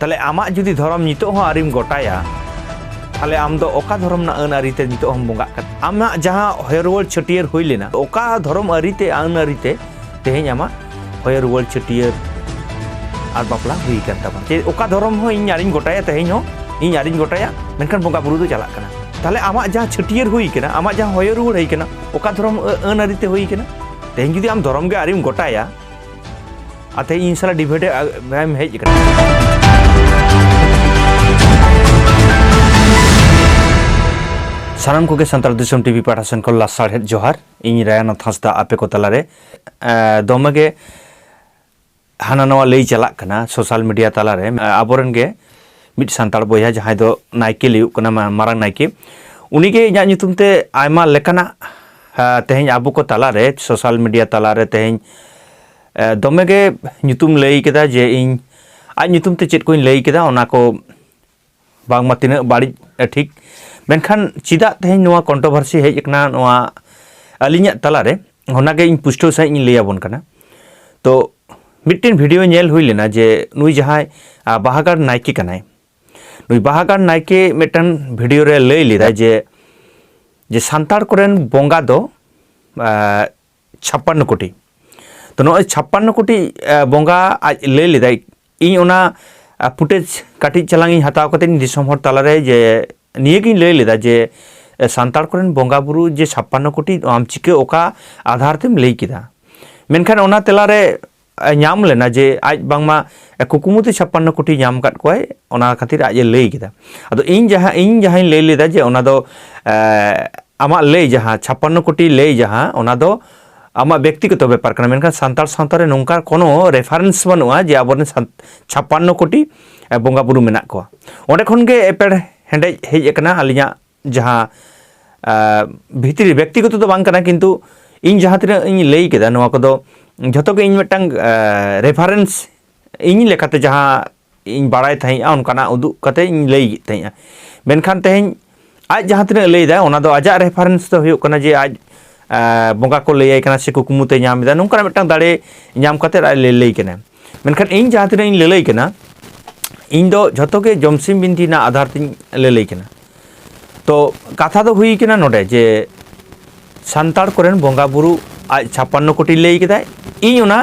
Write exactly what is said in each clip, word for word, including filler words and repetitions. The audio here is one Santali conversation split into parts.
ᱛᱟᱦᱞᱮ ᱟᱢᱟᱜ ᱡᱩᱫᱤ ᱫᱷᱚᱨᱚᱢ ᱱᱤᱛᱚᱜ ᱦᱚᱸ ᱟᱹᱣᱨᱤᱢ ᱜᱚᱴᱟᱭᱟ, ᱛᱟᱦᱞᱮ ᱟᱢ ᱫᱚ ᱚᱠᱟ ᱫᱷᱚᱨᱚᱢ ᱨᱮᱱᱟᱜ ᱟᱹᱱ ᱟᱹᱨᱤ ᱛᱮ ᱱᱤᱛᱚᱜ ᱦᱚᱸᱢ ᱵᱚᱸᱜᱟᱜ ᱠᱟᱱᱟ? ᱟᱢᱟᱜ ᱡᱟᱦᱟᱸ ᱦᱚᱭᱚ ᱨᱩᱣᱟᱹᱲ ᱪᱷᱟᱹᱴᱭᱟᱹᱨ ᱦᱩᱭ ᱞᱮᱱᱟ, ᱚᱠᱟ ᱫᱷᱚᱨᱚᱢ ᱟᱹᱨᱤ ᱛᱮ, ᱟᱹᱱ ᱟᱹᱨᱤ ᱛᱮ ᱛᱮᱦᱮᱧ ᱟᱢᱟᱜ ᱦᱚᱭᱚ ᱨᱩᱣᱟᱹᱲ ᱪᱷᱟᱹᱴᱭᱟᱹᱨ ᱟᱨ ᱵᱟᱯᱞᱟ ᱦᱩᱭ ᱟᱠᱟᱱ ᱛᱟᱢᱟ? ᱡᱮ ᱚᱠᱟ ᱫᱷᱚᱨᱚᱢ ᱦᱚᱸ ᱤᱧ ᱟᱹᱣᱨᱤᱧ ᱜᱚᱴᱟᱭᱟ, ᱛᱮᱦᱮᱧ ᱦᱚᱸ ᱤᱧ ᱟᱹᱣᱨᱤᱧ ᱜᱚᱴᱟᱭᱟ, ᱢᱮᱱᱠᱷᱟᱱ ᱵᱚᱸᱜᱟ ᱵᱩᱨᱩ ᱫᱚ ᱪᱟᱞᱟᱜ ᱠᱟᱱᱟ᱾ ᱛᱟᱦᱞᱮ ᱟᱢᱟᱜ ᱡᱟᱦᱟᱸ ᱪᱷᱟᱹᱴᱭᱟᱹᱨ ᱦᱩᱭ ᱠᱟᱱᱟ, ᱟᱢᱟᱜ ᱡᱟᱦᱟᱸ ᱦᱚᱭᱚ ᱨᱩᱣᱟᱹᱲ ᱦᱩᱭ ᱠᱟᱱᱟ, ᱚᱠᱟ ᱫᱷᱚᱨᱚᱢ ᱟᱹ-, ᱟᱹᱱ ᱟᱹᱨᱤ ᱛᱮ ᱦᱩᱭ ᱠᱟᱱᱟ? ᱛᱮᱦᱮᱧ ᱡᱩᱫᱤ ᱟᱢ ᱫᱷᱚᱨᱚᱢ ᱜᱮ ᱟᱹᱣᱨᱤᱢ ᱜᱚᱴᱟᱭᱟ, ᱟᱨ ᱛᱮᱦᱮᱧ ᱤᱧ ᱥᱟᱞᱟᱜ ᱰᱤᱵᱮᱴ ᱮᱢ ᱦᱮᱡ ᱟᱠᱟᱱᱟ᱾ ᱥᱟᱱᱟᱢ ᱠᱚᱜᱮ ᱥᱟᱱᱛᱟᱲ ᱫᱤᱥᱚᱢ ᱴᱤᱵᱷᱤ ᱯᱟᱦᱴᱟ ᱥᱮᱱ ᱠᱷᱚᱱ ᱞᱟᱥᱟᱲᱦᱮᱫ ᱡᱚᱦᱟᱨ᱾ ᱤᱧ ᱨᱟᱭᱟᱱᱟᱛᱷ ᱦᱟᱸᱥᱫᱟ ᱟᱯᱮ ᱠᱚ ᱛᱟᱞᱟᱨᱮ, ᱮ, ᱫᱚᱢᱮ ᱜᱮ ᱦᱟᱱᱟ ᱱᱟᱣᱟ ᱞᱟᱹᱭ ᱪᱟᱞᱟᱜ ᱠᱟᱱᱟ ᱥᱳᱥᱟᱞ ᱢᱤᱰᱤᱭᱟ ᱛᱟᱞᱟᱨᱮ᱾ ᱮ, ᱟᱵᱚᱨᱮᱱ ᱜᱮ ᱢᱤᱫ ᱥᱟᱱᱛᱟᱲ ᱵᱚᱭᱦᱟ, ᱡᱟᱦᱟᱸᱭ ᱫᱚ ᱱᱟᱭᱠᱮ ᱞᱟᱹᱭᱩᱜ ᱠᱟᱱᱟ, ᱢᱟ-, ᱢᱟᱨᱟᱝ ᱱᱟᱭᱠᱮ, ᱩᱱᱤᱜᱮ ᱤᱧᱟᱹᱜ ᱧᱩᱛᱩᱢ ᱛᱮ ᱟᱭᱢᱟ ᱞᱮᱠᱟᱱᱟᱜ, ᱮ, ᱛᱮᱦᱮᱧ ᱟᱵᱚ ᱠᱚ ᱛᱟᱞᱟᱨᱮ, ᱥᱳᱥᱟᱞ ᱢᱤᱰᱤᱭᱟ ᱛᱟᱞᱟᱨᱮ ᱛᱮᱦᱮᱧ, ᱮ, ᱫᱚᱢᱮ ᱜᱮ ᱧᱩᱛᱩᱢ ᱞᱟᱹᱭ ᱠᱮᱫᱟ ᱡᱮ ᱤᱧ ᱟᱡ ᱧᱩᱛᱩᱢ ᱛᱮ ᱪᱮᱫ ᱠᱚᱧ ᱞᱟᱹᱭ ᱠᱮᱫᱟ, ᱚᱱᱟ ᱠᱚ ᱵᱟᱝᱢᱟ ᱛᱤᱱᱟᱹᱜ ᱵᱟᱹᱲᱤᱡ, ᱮ, ᱴᱷᱤᱠ᱾ ᱢᱮᱱᱠᱷᱟᱱ ᱪᱮᱫᱟᱜ ᱛᱮᱦᱮᱧ ᱱᱚᱣᱟ ᱠᱚᱱᱴᱨᱳᱵᱷᱟᱨᱥᱤ ᱦᱮᱡ ᱟᱠᱟᱱᱟ ᱱᱚᱣᱟ ᱟᱹᱞᱤᱧᱟᱜ ᱛᱟᱞᱟᱨᱮ, ᱚᱱᱟᱜᱮ ᱤᱧ ᱯᱩᱥᱴᱟᱹᱣ ᱥᱟᱺᱦᱤᱡ ᱤᱧ ᱞᱟᱹᱭ ᱟᱵᱚᱱ ᱠᱟᱱᱟ᱾ ᱛᱚ, ᱢᱤᱫᱴᱮᱱ ᱵᱷᱤᱰᱤᱭᱳ ᱧᱮᱞ ᱦᱩᱭ ᱞᱮᱱᱟ ᱡᱮ ᱱᱩᱭ ᱡᱟᱦᱟᱸᱭ, ᱟ, ᱵᱟᱦᱟᱜᱟᱲ ᱱᱟᱭᱠᱮ ᱠᱟᱱᱟᱭ, ᱱᱩᱭ ᱵᱟᱦᱟᱜᱟᱲ ᱱᱟᱭᱠᱮ ᱢᱤᱫᱴᱟᱝ ᱵᱷᱤᱰᱤᱭᱳ ᱨᱮ ᱞᱟᱹᱭ ᱞᱮᱫᱟᱭ ᱡᱮ, ᱡᱮ ᱥᱟᱱᱛᱟᱲ ᱠᱚᱨᱮᱱ ᱵᱚᱸᱜᱟ ᱫᱚ, ᱟ, ᱪᱷᱟᱯᱟᱱᱱᱚ ᱠᱳᱴᱤ᱾ ᱛᱚ, ᱱᱚᱜᱼᱚᱭ ᱪᱷᱟᱯᱟᱱᱱᱚ ᱠᱳᱴᱤ, ᱟ, ᱵᱚᱸᱜᱟ ᱟᱡ ᱞᱟᱹᱭ ᱞᱮᱫᱟᱭ᱾ ᱤᱧ ᱚᱱᱟ, ᱟ, ᱯᱷᱩᱴᱮᱡᱽ ᱠᱟᱹᱴᱤᱡ ᱪᱟᱞᱟᱝ ᱤᱧ ᱦᱟᱛᱟᱣ ᱠᱟᱛᱮ ᱤᱧ ᱫᱤᱥᱚᱢ ᱦᱚᱲ ᱛᱟᱞᱟᱨᱮ ᱡᱮ ᱱᱤᱭᱟᱹᱜᱤᱧ ᱞᱟᱹᱭ ᱞᱮᱫᱟ ᱡᱮ, ᱮ, ᱥᱟᱱᱛᱟᱲ ᱠᱚᱨᱮᱱ ᱵᱚᱸᱜᱟ ᱵᱩᱨᱩ ᱡᱮ ᱪᱷᱟᱯᱟᱱᱱᱚ ᱠᱳᱴᱤ, ᱟᱢ ᱪᱤᱠᱟᱹ ᱚᱠᱟ ᱟᱫᱷᱟᱨ ᱛᱮᱢ ᱞᱟᱹᱭ ᱠᱮᱫᱟ? ᱢᱮᱱᱠᱷᱟᱱ ᱚᱱᱟ ᱛᱮᱞᱟᱨᱮ, ᱮ, ᱧᱟᱢ ᱞᱮᱱᱟ ᱡᱮ ᱟᱡ ᱵᱟᱝᱢᱟ, ᱮ, ᱠᱩᱠᱢᱩ ᱛᱮ ᱪᱷᱟᱯᱟᱱᱱᱚ ᱠᱳᱴᱤ ᱧᱟᱢ ᱟᱠᱟᱫ ᱠᱚᱣᱟᱭ, ᱚᱱᱟ ᱠᱷᱟᱹᱛᱤᱨ ᱟᱡ ᱮ ᱞᱟᱹᱭ ᱠᱮᱫᱟ᱾ ᱟᱫᱚ ᱤᱧ ᱡᱟᱦᱟᱸ, ᱤᱧ ᱡᱟᱦᱟᱸᱧ ᱞᱟᱹᱭ ᱞᱮᱫᱟ ᱡᱮ ᱚᱱᱟ ᱫᱚ, ᱮ, ᱟᱢᱟᱜ ᱞᱟᱹᱭ ᱡᱟᱦᱟᱸ ᱪᱷᱟᱯᱟᱱᱱᱚ ᱠᱳᱴᱤ ᱞᱟᱹᱭ ᱡᱟᱦᱟᱸ, ᱚᱱᱟ ᱫᱚ ᱟᱢᱟᱜ ᱵᱮᱠᱛᱤᱜᱚᱛᱚ ᱵᱮᱯᱟᱨ ᱠᱟᱱᱟ, ᱢᱮᱱᱠᱷᱟᱱ ᱥᱟᱱᱛᱟᱲ ᱥᱟᱶᱛᱟ ᱨᱮ ᱱᱚᱝᱠᱟ ᱠᱳᱱᱳ ᱨᱮᱯᱷᱟᱨᱮᱱᱥ ᱵᱟᱹᱱᱩᱜᱼᱟ ᱡᱮ ᱟᱵᱚᱨᱮᱱ ᱥᱟᱱ-, ᱪᱷᱟᱯᱟᱱᱱᱚ ᱠᱳᱴᱤ, ᱮ, ᱵᱚᱸᱜᱟ ᱵᱩᱨᱩ ᱢᱮᱱᱟᱜ ᱠᱚᱣᱟ᱾ ᱚᱸᱰᱮ ᱠᱷᱚᱱ ᱜᱮ ᱮᱯᱮᱨ ᱦᱮᱸᱰᱮᱡ ᱦᱮᱡ ᱟᱠᱟᱱᱟ ᱟᱹᱞᱤᱧᱟᱜ ᱡᱟᱦᱟᱸ, ᱟ, ᱵᱷᱤᱛᱨᱤ ᱵᱮᱠᱛᱤᱜᱚᱛᱚ ᱫᱚ ᱵᱟᱝ ᱠᱟᱱᱟ, ᱠᱤᱱᱛᱩ ᱤᱧ ᱡᱟᱦᱟᱸ ᱛᱤᱱᱟᱹᱜ ᱤᱧ ᱞᱟᱹᱭ ᱠᱮᱫᱟ, ᱱᱚᱣᱟ ᱠᱚᱫᱚ ᱡᱷᱚᱛᱚ ᱜᱮ ᱤᱧ ᱢᱤᱫᱴᱟᱝ, ᱟ, ᱨᱮᱯᱷᱟᱨᱮᱱᱥ, ᱤᱧ ᱞᱮᱠᱟᱛᱮ ᱡᱟᱦᱟᱸ ᱤᱧ ᱵᱟᱲᱟᱭ ᱛᱟᱦᱮᱸᱜᱼᱟ, ᱚᱱᱠᱟᱱᱟᱜ ᱩᱫᱩᱜ ᱠᱟᱛᱮ ᱤᱧ ᱞᱟᱹᱭᱮᱫ ᱛᱟᱦᱮᱸᱜᱼᱟ᱾ ᱢᱮᱱᱠᱷᱟᱱ ᱛᱮᱦᱮᱧ ᱟᱡ ᱡᱟᱦᱟᱸ ᱛᱤᱱᱟᱹᱜ ᱞᱟᱹᱭ ᱮᱫᱟ, ᱚᱱᱟ ᱫᱚ ᱟᱡᱟᱜ ᱨᱮᱯᱷᱟᱨᱮᱱᱥ ᱫᱚ ᱦᱩᱭᱩᱜ ᱠᱟᱱᱟ ᱡᱮ ᱟᱡ, ᱟ, ᱵᱚᱸᱜᱟ ᱠᱚ ᱞᱟᱹᱭᱟᱭ ᱠᱟᱱᱟ ᱥᱮ ᱠᱩᱠᱢᱩ ᱛᱮ ᱧᱟᱢ ᱮᱫᱟ, ᱱᱚᱝᱠᱟᱱᱟᱜ ᱢᱤᱫᱴᱟᱝ ᱫᱟᱲᱮ ᱧᱟᱢ ᱠᱟᱛᱮ ᱟᱡ ᱞᱟᱹᱞᱟᱹᱭ ᱠᱟᱱᱟ᱾ ᱢᱮᱱᱠᱷᱟᱱ ᱤᱧ ᱡᱟᱦᱟᱸ ᱛᱤᱱᱟᱹᱜ ᱤᱧ ᱞᱟᱹᱞᱟᱹᱭ ᱠᱟᱱᱟ, ᱤᱧ ᱫᱚ ᱡᱷᱚᱛᱚ ᱜᱮ ᱡᱚᱢᱥᱤᱢ ᱵᱤᱱᱛᱤ ᱨᱮᱱᱟᱜ ᱟᱫᱷᱟᱨ ᱛᱤᱧ ᱞᱟᱹᱞᱟᱹᱭ ᱠᱟᱱᱟ᱾ ᱛᱚ ᱠᱟᱛᱷᱟ ᱫᱚ ᱦᱩᱭ ᱠᱟᱱᱟ ᱱᱚᱰᱮ ᱡᱮ ᱥᱟᱱᱛᱟᱲ ᱠᱚᱨᱮᱱ ᱵᱚᱸᱜᱟ ᱵᱩᱨᱩ ᱟᱡ ᱪᱷᱟᱯᱟᱱᱱᱚ ᱠᱳᱴᱤ ᱞᱟᱹᱭ ᱠᱮᱫᱟᱭ, ᱤᱧ ᱚᱱᱟ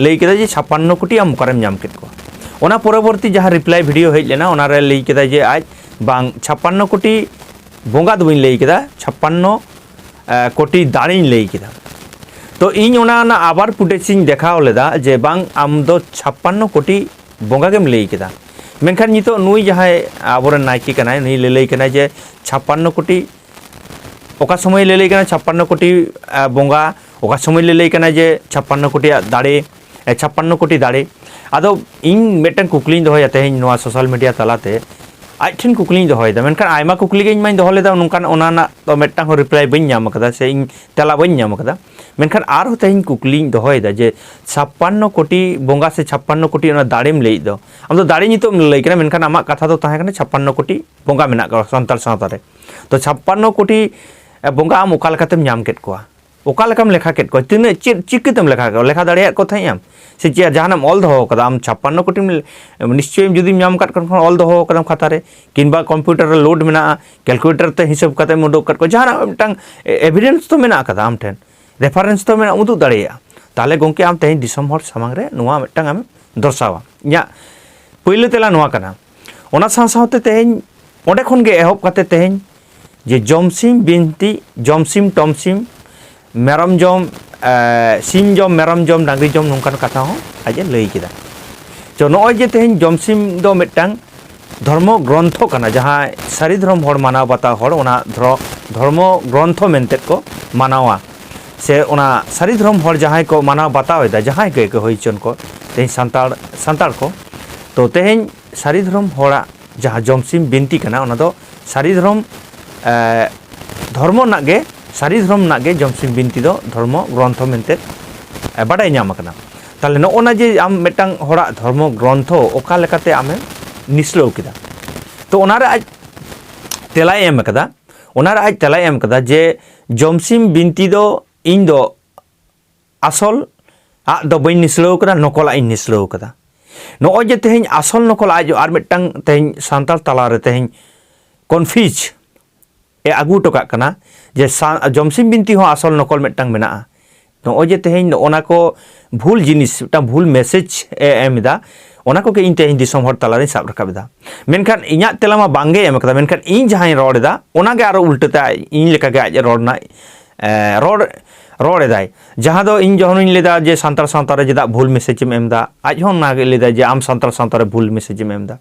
ᱞᱟᱹᱭ ᱠᱮᱫᱟ ᱡᱮ ᱪᱷᱟᱯᱟᱱᱱᱚ ᱠᱳᱴᱤ ᱟᱢ ᱚᱠᱟᱨᱮᱢ ᱧᱟᱢ ᱠᱮᱫ ᱠᱚᱣᱟ᱾ ᱚᱱᱟ ᱯᱚᱨᱚᱵᱚᱨᱛᱤ ᱡᱟᱦᱟᱸ ᱨᱤᱯᱞᱟᱭ ᱵᱷᱤᱰᱤᱭᱳ ᱦᱮᱡ ᱞᱮᱱᱟ, ᱚᱱᱟᱨᱮ ᱞᱟᱹᱭ ᱠᱮᱫᱟ ᱡᱮ ᱟᱡ ᱵᱟᱝ, ᱪᱷᱟᱯᱟᱱᱱᱚ ᱠᱳᱴᱤ ᱵᱚᱸᱜᱟ ᱫᱚ ᱵᱟᱹᱧ ᱞᱟᱹᱭ ᱠᱮᱫᱟ, ᱪᱷᱟᱯᱟᱱᱱᱚ ᱠᱳᱴᱤ ᱫᱟᱲᱮᱧ ᱞᱟᱹᱭ ᱠᱮᱫᱟ᱾ ᱛᱚ ᱤᱧ ᱚᱱᱟ ᱨᱮᱱᱟᱜ ᱟᱵᱟᱨ ᱯᱷᱩᱴᱮᱡᱽ ᱤᱧ ᱫᱮᱠᱷᱟᱣ ᱞᱮᱫᱟ ᱡᱮ ᱵᱟᱝ, ᱟᱢ ᱫᱚ ᱪᱷᱟᱯᱟᱱᱱᱚ ᱠᱳᱴᱤ ᱵᱚᱸᱜᱟ ᱜᱮᱢ ᱞᱟᱹᱭ ᱠᱮᱫᱟ᱾ ᱢᱮᱱᱠᱷᱟᱱ ᱱᱤᱛᱚᱜ ᱱᱩᱭ ᱡᱟᱦᱟᱸᱭ ᱟᱵᱚᱨᱮᱱ ᱱᱟᱭᱠᱮ ᱠᱟᱱᱟᱭ, ᱱᱩᱭ ᱞᱟᱹᱞᱟᱹᱭ ᱠᱟᱱᱟᱭ ᱡᱮ ᱪᱷᱟᱯᱟᱱᱱᱚ ᱠᱳᱴᱤ, ᱚᱠᱟ ᱥᱚᱢᱚᱭ ᱞᱟᱹᱞᱟᱹᱭ ᱠᱟᱱᱟ ᱪᱷᱟᱯᱟᱱᱱᱚ ᱠᱳᱴᱤ ᱵᱚᱸᱜᱟ, ᱚᱠᱟ ᱥᱚᱢᱚᱭ ᱞᱟᱹᱞᱟᱹᱭ ᱠᱟᱱᱟ ᱡᱮ ᱪᱷᱟᱯᱟᱱᱱᱚ ᱠᱳᱴᱤᱭᱟᱜ ᱫᱟᱲᱮ, ᱪᱷᱟᱯᱟᱱᱱᱚ ᱠᱳᱴᱤ ᱫᱟᱲᱮ᱾ ᱟᱫᱚ ᱤᱧ ᱢᱤᱫᱴᱟᱝ ᱠᱩᱠᱞᱤᱧ ᱫᱚᱦᱚᱭᱟ ᱛᱮᱦᱮᱧ ᱱᱚᱣᱟ ᱥᱳᱥᱟᱞ ᱢᱤᱰᱤᱭᱟ ᱛᱟᱞᱟᱛᱮ, ᱟᱡ ᱴᱷᱮᱱ ᱠᱩᱠᱞᱤᱧ ᱫᱚᱦᱚᱭᱮᱫᱟ, ᱢᱮᱱᱠᱷᱟᱱ ᱟᱭᱢᱟ ᱠᱩᱠᱞᱤ ᱜᱮ ᱤᱧ ᱢᱟᱧ ᱫᱚᱦᱚ ᱞᱮᱫᱟ, ᱱᱚᱝᱠᱟᱱ ᱚᱱᱟ ᱨᱮᱱᱟᱜ ᱫᱚ ᱢᱤᱫᱴᱟᱝ ᱦᱚᱸ ᱨᱤᱯᱞᱟᱭ ᱵᱟᱹᱧ ᱧᱟᱢ ᱠᱟᱫᱟ ᱥᱮ ᱤᱧ ᱛᱮᱞᱟ ᱵᱟᱹᱧ ᱧᱟᱢ ᱠᱟᱫᱟ᱾ ᱢᱮᱱᱠᱷᱟᱱ ᱟᱨᱦᱚᱸ ᱛᱮᱦᱮᱧ ᱠᱩᱠᱞᱤᱧ ᱫᱚᱦᱚᱭᱮᱫᱟ ᱡᱮ ᱪᱷᱟᱯᱟᱱᱱᱚ ᱠᱳᱴᱤ ᱵᱚᱸᱜᱟ ᱥᱮ ᱪᱷᱟᱯᱟᱱᱱᱚ ᱠᱳᱴᱤ ᱚᱱᱟ ᱫᱟᱲᱮᱢ ᱞᱟᱹᱭᱮᱫ ᱫᱚ, ᱟᱢ ᱫᱚ ᱫᱟᱲᱮ ᱧᱩᱛᱩᱢ ᱞᱟᱹᱭ ᱠᱟᱱᱟ, ᱢᱮᱱᱠᱷᱟᱱ ᱟᱢᱟᱜ ᱠᱟᱛᱷᱟ ᱫᱚ ᱛᱟᱦᱮᱸ ᱠᱟᱱᱟ ᱪᱷᱟᱯᱟᱱᱱᱚ ᱠᱳᱴᱤ ᱵᱚᱸᱜᱟ ᱢᱮᱱᱟᱜ ᱠᱚᱣᱟ ᱥᱟᱱᱛᱟᱲ ᱥᱟᱶᱛᱟ ᱨᱮ᱾ ᱛᱚ ᱪᱷᱟᱯᱟᱱᱱᱚ ᱠᱳᱴᱤ ᱵᱚᱸᱜᱟ ᱟᱢ ᱚᱠᱟ ᱞᱮᱠᱟᱛᱮᱢ ᱧᱟᱢ ᱠᱮᱫ ᱠᱚᱣᱟ? ᱚᱠᱟ ᱞᱮᱠᱟᱢ ᱞᱮᱠᱷᱟ ᱠᱮᱫ ᱠᱚᱣᱟ? ᱛᱤᱱᱟᱹᱜ, ᱪᱮᱫ ᱪᱤᱠᱟᱹᱛᱮᱢ ᱞᱮᱠᱷᱟ ᱠᱮᱫ ᱠᱚᱣᱟ? ᱞᱮᱠᱷᱟ ᱫᱟᱲᱮᱭᱟᱜ ᱠᱚ ᱛᱟᱦᱮᱸᱫ ᱟᱢ ᱥᱮ ᱪᱮᱫ ᱡᱟᱦᱟᱱᱟᱜ ᱮᱢ ᱚᱞ ᱫᱚᱦᱚ ᱠᱟᱫᱟ? ᱟᱢ ᱪᱷᱟᱯᱟᱱᱱᱚ ᱠᱳᱴᱤᱢ ᱞᱮ-, ᱱᱤᱥᱪᱚᱭ ᱡᱩᱫᱤᱢ ᱧᱟᱢ ᱟᱠᱟᱫ ᱠᱷᱟᱱ ᱚᱞ ᱫᱚᱦᱚ ᱠᱟᱫᱟᱢ ᱠᱷᱟᱛᱟ ᱨᱮ, ᱠᱤᱝᱵᱟ ᱠᱚᱢᱯᱤᱭᱩᱴᱟᱨ ᱨᱮ ᱞᱳᱰ ᱢᱮᱱᱟᱜᱼᱟ, ᱠᱮᱞᱠᱩᱞᱮᱴᱟᱨ ᱛᱮ ᱦᱤᱥᱟᱹᱵ ᱠᱟᱛᱮᱢ ᱩᱰᱩᱠ ᱟᱠᱟᱫ ᱠᱚᱣᱟ, ᱡᱟᱦᱟᱱᱟᱜ ᱢᱤᱫᱴᱟᱝ ᱮ-, ᱮᱵᱷᱤᱰᱮᱱᱥ ᱛᱚ ᱢᱮᱱᱟᱜ ᱟᱠᱟᱫᱟ ᱟᱢ ᱴᱷᱮᱱ, ᱨᱮᱯᱷᱟᱨᱮᱱᱥ ᱛᱚ ᱢᱮᱱᱟᱜ, ᱩᱫᱩᱜ ᱫᱟᱲᱮᱭᱟᱜᱼᱟ᱾ ᱛᱟᱦᱚᱞᱮ ᱜᱚᱢᱠᱮ ᱟᱢ ᱛᱮᱦᱮᱧ ᱫᱤᱥᱚᱢ ᱦᱚᱲ ᱥᱟᱢᱟᱝ ᱨᱮ ᱱᱚᱣᱟ ᱢᱤᱫᱴᱟᱝ ᱟᱢᱮᱢ ᱫᱚᱨᱥᱟᱣᱟ᱾ ᱤᱧᱟᱹᱜ ᱯᱳᱭᱞᱳ ᱛᱮᱞᱟ ᱱᱚᱣᱟ ᱠᱟᱱᱟ᱾ ᱚᱱᱟ ᱥᱟᱶ ᱥᱟᱶᱛᱮ ᱛᱮᱦᱮᱧ ᱚᱸᱰᱮ ᱠᱷᱚᱱ ᱜᱮ ᱮᱦᱚᱵ ᱠᱟᱛᱮ ᱛᱮᱦᱮᱧ ᱡᱮ ᱡᱚᱢᱥᱤᱢ ᱵᱤᱱᱛᱤ, ᱡᱚᱢᱥᱤᱢ ᱴᱚᱢᱥᱤᱢ, ᱢᱮᱨᱚᱢ ᱡᱚᱢ, ᱮ, ᱥᱤᱢ ᱡᱚᱢ, ᱢᱮᱨᱚᱢ ᱡᱚᱢ, ᱰᱟᱝᱨᱤ ᱡᱚᱢ, ᱱᱚᱝᱠᱟᱱ ᱠᱟᱛᱷᱟ ᱦᱚᱸ ᱟᱡ ᱮ ᱞᱟᱹᱭ ᱠᱮᱫᱟ᱾ ᱛᱚ ᱱᱚᱜᱼᱚᱭ ᱡᱮ ᱛᱮᱦᱮᱧ ᱡᱚᱢᱥᱤᱢ ᱫᱚ ᱢᱤᱫᱴᱟᱝ ᱫᱷᱚᱨᱢᱚ ᱜᱨᱚᱱᱛᱷᱚ ᱠᱟᱱᱟ, ᱡᱟᱦᱟᱸ ᱥᱟᱹᱨᱤ ᱫᱷᱚᱨᱚᱢ ᱦᱚᱲ ᱢᱟᱱᱟᱣ ᱵᱟᱛᱟᱣ ᱦᱚᱲ ᱚᱱᱟ ᱫᱷᱚᱨᱚ-, ᱫᱷᱚᱨᱢᱚ ᱜᱨᱚᱱᱛᱷᱚ ᱢᱮᱱᱛᱮ ᱠᱚ ᱢᱟᱱᱟᱣᱟ, ᱥᱮ ᱚᱱᱟ ᱥᱟᱹᱨᱤ ᱫᱷᱚᱨᱚᱢ ᱦᱚᱲ ᱡᱟᱦᱟᱸᱭ ᱠᱚ ᱢᱟᱱᱟᱣ ᱵᱟᱛᱟᱣ ᱮᱫᱟ, ᱡᱟᱦᱟᱸᱭ ᱜᱮ ᱠᱚ ᱦᱩᱭ ᱦᱚᱪᱚᱱ ᱠᱚ, ᱛᱮᱦᱮᱧ ᱥᱟᱱᱛᱟᱲ, ᱥᱟᱱᱛᱟᱲ ᱠᱚ, ᱛᱚ ᱛᱮᱦᱮᱧ ᱥᱟᱹᱨᱤ ᱫᱷᱚᱨᱚᱢ ᱦᱚᱲᱟᱜ ᱡᱟᱦᱟᱸ ᱡᱚᱢᱥᱤᱢ ᱵᱤᱱᱛᱤ ᱠᱟᱱᱟ, ᱚᱱᱟ ᱫᱚ ᱥᱟᱹᱨᱤ ᱫᱷᱚᱨᱚᱢ, ᱮ, ᱫᱷᱚᱨᱢᱚ ᱨᱮᱱᱟᱜ ᱜᱮ, ᱥᱟᱹᱨᱤ ᱫᱷᱚᱨᱚᱢ ᱨᱮᱱᱟᱜ ᱜᱮ ᱡᱚᱢᱥᱤᱢ ᱵᱤᱱᱛᱤ ᱫᱚ ᱫᱷᱚᱨᱢᱚ ᱜᱨᱚᱱᱛᱷᱚ ᱢᱮᱱᱛᱮ, ᱮ, ᱵᱟᱰᱟᱭ ᱧᱟᱢ ᱟᱠᱟᱱᱟ᱾ ᱛᱟᱦᱞᱮ ᱱᱚᱜᱼᱚ ᱱᱟ ᱡᱮ ᱟᱢ ᱢᱤᱫᱴᱟᱝ ᱦᱚᱲᱟᱜ ᱫᱷᱚᱨᱢᱚ ᱜᱨᱚᱱᱛᱷᱚ ᱚᱠᱟ ᱞᱮᱠᱟᱛᱮ ᱟᱢᱮᱢ ᱱᱤᱥᱲᱟᱹᱣ ᱠᱮᱫᱟ, ᱛᱚ ᱚᱱᱟᱨᱮ ᱟᱡ ᱛᱮᱞᱟᱭ ᱮᱢ ᱟᱠᱟᱫᱟ᱾ ᱚᱱᱟᱨᱮ ᱟᱡ ᱛᱮᱞᱟᱭ ᱮᱢ ᱟᱠᱟᱫᱟ ᱡᱮ ᱡᱚᱢᱥᱤᱢ ᱵᱤᱱᱛᱤ ᱫᱚ ᱤᱧ ᱫᱚ ᱟᱥᱚᱞ ᱟᱜ ᱫᱚ ᱵᱟᱹᱧ ᱱᱤᱥᱲᱟᱹᱣ ᱠᱟᱫᱟ, ᱱᱚᱠᱚᱞᱟᱜ ᱤᱧ ᱱᱤᱥᱲᱟᱹᱣ ᱠᱟᱫᱟ᱾ ᱱᱚᱜᱼᱚᱭ ᱡᱮ ᱛᱮᱦᱮᱧ ᱟᱥᱚᱞ ᱱᱚᱠᱚᱞ ᱟᱡ ᱟᱨ ᱢᱤᱫᱴᱟᱝ ᱛᱮᱦᱮᱧ ᱥᱟᱱᱛᱟᱲ ᱛᱟᱞᱟᱨᱮ ᱛᱮᱦᱮᱧ ᱠᱚᱱᱯᱷᱤᱭᱩᱡᱽ ᱮ ᱟᱹᱜᱩ ᱦᱚᱴᱚ ᱠᱟᱜ ᱠᱟᱱᱟ ᱡᱮ ᱥᱟ- ᱡᱚᱢᱥᱤᱢ ᱵᱤᱱᱛᱤ ᱦᱚᱸ ᱟᱥᱚᱞ ᱱᱚᱠᱚᱞ ᱢᱤᱫᱴᱟᱝ ᱢᱮᱱᱟᱜᱼᱟ᱾ ᱱᱚᱜᱼᱚᱭ ᱡᱮ ᱛᱮᱦᱮᱧ ᱱᱚᱜᱼᱚ ᱱᱟ ᱠᱚ ᱵᱷᱩᱞ ᱡᱤᱱᱤᱥ, ᱢᱤᱫᱴᱟᱝ ᱵᱷᱩᱞ ᱢᱮᱥᱮᱡᱽ ᱮ ᱮᱢ ᱮᱫᱟ, ᱚᱱᱟ ᱠᱚᱜᱮ ᱤᱧ ᱛᱮᱦᱮᱧ ᱫᱤᱥᱚᱢ ᱦᱚᱲ ᱛᱟᱞᱟᱨᱤᱧ ᱥᱟᱵ ᱨᱟᱠᱟᱵ ᱮᱫᱟ᱾ ᱢᱮᱱᱠᱷᱟᱱ ᱤᱧᱟᱹᱜ ᱛᱮᱞᱟ ᱢᱟ ᱵᱟᱝᱜᱮ ᱮᱢ ᱠᱟᱫᱟ, ᱢᱮᱱᱠᱷᱟᱱ ᱤᱧ ᱡᱟᱦᱟᱸᱧ ᱨᱚᱲ ᱮᱫᱟ, ᱚᱱᱟᱜᱮ ᱟᱨᱚ ᱩᱞᱴᱟᱹᱛᱮ ᱟᱡ ᱤᱧ ᱞᱮᱠᱟᱜᱮ ᱟᱡ ᱨᱚᱲ ᱨᱮᱱᱟᱜ, ᱮ, ᱨᱚᱲ ᱨᱚᱲ ᱮᱫᱟᱭ᱾ ᱡᱟᱦᱟᱸ ᱫᱚ ᱤᱧ ᱡᱚᱠᱷᱚᱱᱤᱧ ᱞᱟᱹᱭᱫᱟ ᱡᱮ ᱥᱟᱱᱛᱟᱲ ᱥᱟᱶᱛᱟ ᱨᱮ ᱪᱮᱫᱟᱜ ᱵᱷᱩᱞ ᱢᱮᱥᱮᱡᱽ ᱮᱢ ᱮᱢ ᱮᱫᱟ, ᱟᱡ ᱦᱚᱸ ᱚᱱᱟᱜᱮ ᱞᱟᱹᱭᱫᱟᱭ ᱡᱮ ᱟᱢ ᱥᱟᱱᱛᱟᱲ ᱥᱟᱶᱛᱟ ᱨᱮ ᱵᱷᱩᱞ ᱢᱮᱥᱮᱡᱽ ᱮᱢ ᱮᱢ ᱮᱫᱟ᱾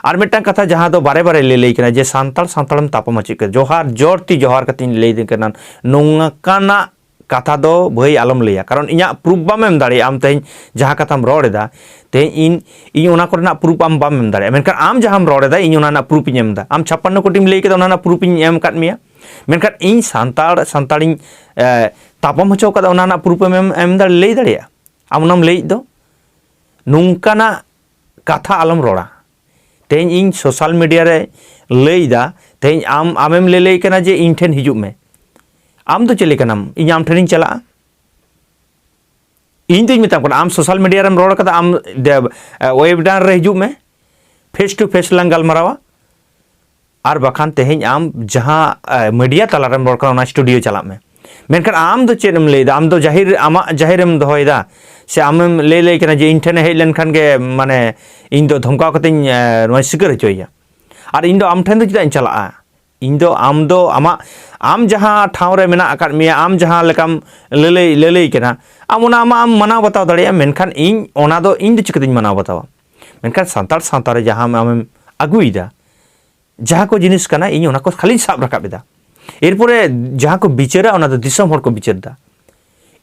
ᱟᱨ ᱢᱤᱫᱴᱟᱝ ᱠᱟᱛᱷᱟ ᱡᱟᱦᱟᱸ ᱫᱚ ᱵᱟᱨᱮ ᱵᱟᱨᱮ ᱞᱟᱹᱭ ᱞᱟᱹᱭ ᱠᱟᱱᱟ ᱡᱮ ᱥᱟᱱᱛᱟᱲ ᱥᱟᱱᱛᱟᱲᱮᱢ ᱛᱟᱯᱟᱢ ᱦᱚᱪᱚᱭᱮᱫ ᱠᱟᱱᱟ, ᱡᱚᱦᱟᱨ, ᱡᱚᱨ ᱛᱤ ᱡᱚᱦᱟᱨ ᱠᱟᱛᱮᱧ ᱞᱟᱹᱭ ᱫᱤᱧ ᱠᱟᱱᱟ, ᱱᱚᱝᱠᱟᱱᱟᱜ ᱠᱟᱛᱷᱟ ᱫᱚ ᱵᱷᱟᱹᱭ ᱟᱞᱚᱢ ᱞᱟᱹᱭᱟ, ᱠᱟᱨᱚᱱ ᱤᱧᱟᱹᱜ ᱯᱨᱩᱯ ᱵᱟᱢ ᱮᱢ ᱫᱟᱲᱮᱭᱟᱜᱼᱟ᱾ ᱟᱢ ᱛᱮᱦᱮᱧ ᱡᱟᱦᱟᱸ ᱠᱟᱛᱷᱟᱢ ᱨᱚᱲ ᱮᱫᱟ, ᱛᱮᱦᱮᱧ ᱤᱧ ᱤᱧ ᱚᱱᱟ ᱠᱚᱨᱮᱱᱟᱜ ᱯᱨᱩᱯ ᱟᱢ ᱵᱟᱢ ᱮᱢ ᱫᱟᱲᱮᱭᱟᱜᱼᱟ, ᱢᱮᱱᱠᱷᱟᱱ ᱟᱢ ᱡᱟᱦᱟᱸᱢ ᱨᱚᱲ ᱮᱫᱟ ᱤᱧ ᱚᱱᱟ ᱨᱮᱱᱟᱜ ᱯᱨᱩᱯ ᱤᱧ ᱮᱢ ᱮᱫᱟ᱾ ᱟᱢ ᱪᱷᱟᱯᱯᱟᱱᱱᱚ ᱠᱳᱴᱤᱢ ᱞᱟᱹᱭ ᱠᱮᱫᱟ, ᱚᱱᱟ ᱨᱮᱱᱟᱜ ᱯᱨᱩᱯ ᱤᱧ ᱮᱢ ᱟᱠᱟᱫ ᱢᱮᱭᱟ, ᱢᱮᱱᱠᱷᱟᱱ ᱤᱧ ᱥᱟᱱᱛᱟᱲ ᱥᱟᱱᱛᱟᱲᱤᱧ ᱮ, ᱛᱟᱯᱟᱢ ᱦᱚᱪᱚ ᱠᱟᱫᱟ, ᱚᱱᱟ ᱨᱮᱱᱟᱜ ᱯᱨᱩᱯ ᱮᱢ ᱮᱢ ᱮᱢ ᱫᱟᱲᱮ ᱞᱟᱹᱭ ᱫᱟᱲᱮᱭᱟᱜᱼᱟ? ᱟᱢ ᱚᱱᱟᱢ ᱞᱟᱹᱭᱮᱫ ᱫᱚ ᱱᱚᱝᱠᱟᱱᱟᱜ ᱠᱟᱛᱷᱟ ᱟᱞᱚᱢ ᱨᱚᱲᱟ᱾ ᱛᱮᱦᱮᱧ ᱤᱧ ᱥᱳᱥᱟᱞ ᱢᱤᱰᱤᱭᱟ ᱨᱮ ᱞᱟᱹᱭ ᱮᱫᱟ, ᱛᱮᱦᱮᱧ ᱟᱢ ᱟᱢᱮᱢ ᱞᱟᱹᱞᱟᱹᱭ ᱠᱟᱱᱟ ᱡᱮ ᱤᱧ ᱴᱷᱮᱱ ᱦᱤᱡᱩᱜ ᱢᱮ᱾ ᱟᱢ ᱫᱚ ᱪᱮᱫ ᱞᱮᱠᱟᱱᱟᱢ? ᱤᱧ ᱟᱢ ᱴᱷᱮᱱᱤᱧ ᱪᱟᱞᱟᱜᱼᱟ? ᱤᱧ ᱫᱩᱧ ᱢᱮᱛᱟᱢ ᱠᱟᱱᱟ, ᱟᱢ ᱥᱳᱥᱟᱞ ᱢᱤᱰᱤᱭᱟ ᱨᱮᱢ ᱨᱚᱲ ᱠᱟᱫᱟ, ᱟᱢ ᱫᱮ-, ᱮ, ᱳᱭᱮᱵᱤᱱᱟᱨ ᱨᱮ ᱦᱤᱡᱩᱜ ᱢᱮ, ᱯᱷᱮᱥ ᱴᱩ ᱯᱷᱮᱥ ᱞᱟᱝ ᱜᱟᱞᱢᱟᱨᱟᱣᱟ᱾ ᱟᱨ ᱵᱟᱠᱷᱟᱱ ᱛᱮᱦᱮᱧ ᱟᱢ ᱡᱟᱦᱟᱸ, ᱮ, ᱢᱤᱰᱤᱭᱟ ᱛᱟᱞᱟᱨᱮᱢ ᱨᱚᱲ ᱠᱟᱱᱟ, ᱚᱱᱟ ᱥᱴᱩᱰᱤᱭᱳ ᱪᱟᱞᱟᱜ ᱢᱮ᱾ ᱢᱮᱱᱠᱷᱟᱱ ᱟᱢ ᱫᱚ ᱪᱮᱫ ᱮᱢ ᱞᱟᱹᱭᱫᱟ? ᱟᱢ ᱫᱚ ᱡᱟᱦᱤᱨ, ᱟᱢᱟᱜ ᱡᱟᱦᱤᱨᱮᱢ ᱫᱚᱦᱚᱭᱮᱫᱟ, ᱥᱮ ᱟᱢᱮᱢ ᱞᱟᱹᱭ ᱞᱟᱹᱭ ᱠᱟᱱᱟ ᱡᱮ ᱤᱧ ᱴᱷᱮᱱᱮ ᱦᱮᱡ ᱞᱮᱱᱠᱷᱟᱱ ᱜᱮ, ᱢᱟᱱᱮ, ᱤᱧ ᱫᱚ ᱫᱷᱚᱢᱠᱟᱣ ᱠᱟᱛᱮᱧ, ᱮ, ᱱᱚᱣᱟᱧ ᱥᱤᱠᱟᱹᱨ ᱦᱚᱪᱚᱭᱮᱭᱟ? ᱟᱨ ᱤᱧ ᱫᱚ ᱟᱢ ᱴᱷᱮᱱ ᱫᱚ ᱪᱮᱫᱟᱜ ᱤᱧ ᱪᱟᱞᱟᱜᱼᱟ? ᱤᱧ ᱫᱚ ᱟᱢ ᱫᱚ ᱟᱢᱟᱜ, ᱟᱢ ᱡᱟᱦᱟᱸ ᱴᱷᱟᱶ ᱨᱮ ᱢᱮᱱᱟᱜ ᱟᱠᱟᱫ ᱢᱮᱭᱟ, ᱟᱢ ᱡᱟᱦᱟᱸ ᱞᱮᱠᱟᱢ ᱞᱟᱹᱞᱟᱹᱭ, ᱞᱟᱹᱞᱟᱹᱭ ᱠᱟᱱᱟ, ᱟᱢ ᱚᱱᱟ ᱟᱢᱟᱜ ᱮᱢ ᱢᱟᱱᱟᱣ ᱵᱟᱛᱟᱣ ᱫᱟᱲᱮᱭᱟᱜᱼᱟ, ᱢᱮᱱᱠᱷᱟᱱ ᱤᱧ ᱚᱱᱟ ᱫᱚ, ᱤᱧ ᱫᱚ ᱪᱤᱠᱟᱹᱛᱤᱧ ᱢᱟᱱᱟᱣ ᱵᱟᱛᱟᱣᱟ? ᱢᱮᱱᱠᱷᱟᱱ ᱥᱟᱱᱛᱟᱲ ᱥᱟᱶᱛᱟ ᱨᱮ ᱡᱟᱦᱟᱸ ᱟᱢᱮᱢ ᱟᱹᱜᱩᱭᱮᱫᱟ, ᱡᱟᱦᱟᱸ ᱠᱚ ᱡᱤᱱᱤᱥ ᱠᱟᱱᱟ, ᱤᱧ ᱚᱱᱟ ᱠᱚ ᱠᱷᱟᱹᱞᱤᱧ ᱥᱟᱵ ᱨᱟᱠᱟᱵ ᱮᱫᱟ᱾ ᱮᱨᱯᱚᱨᱮ ᱡᱟᱦᱟᱸ ᱠᱚ ᱵᱤᱪᱟᱹᱨᱟ, ᱚᱱᱟ ᱫᱚ ᱫᱤᱥᱚᱢ ᱦᱚᱲ ᱠᱚ ᱵᱤᱪᱟᱹᱨ ᱮᱫᱟ᱾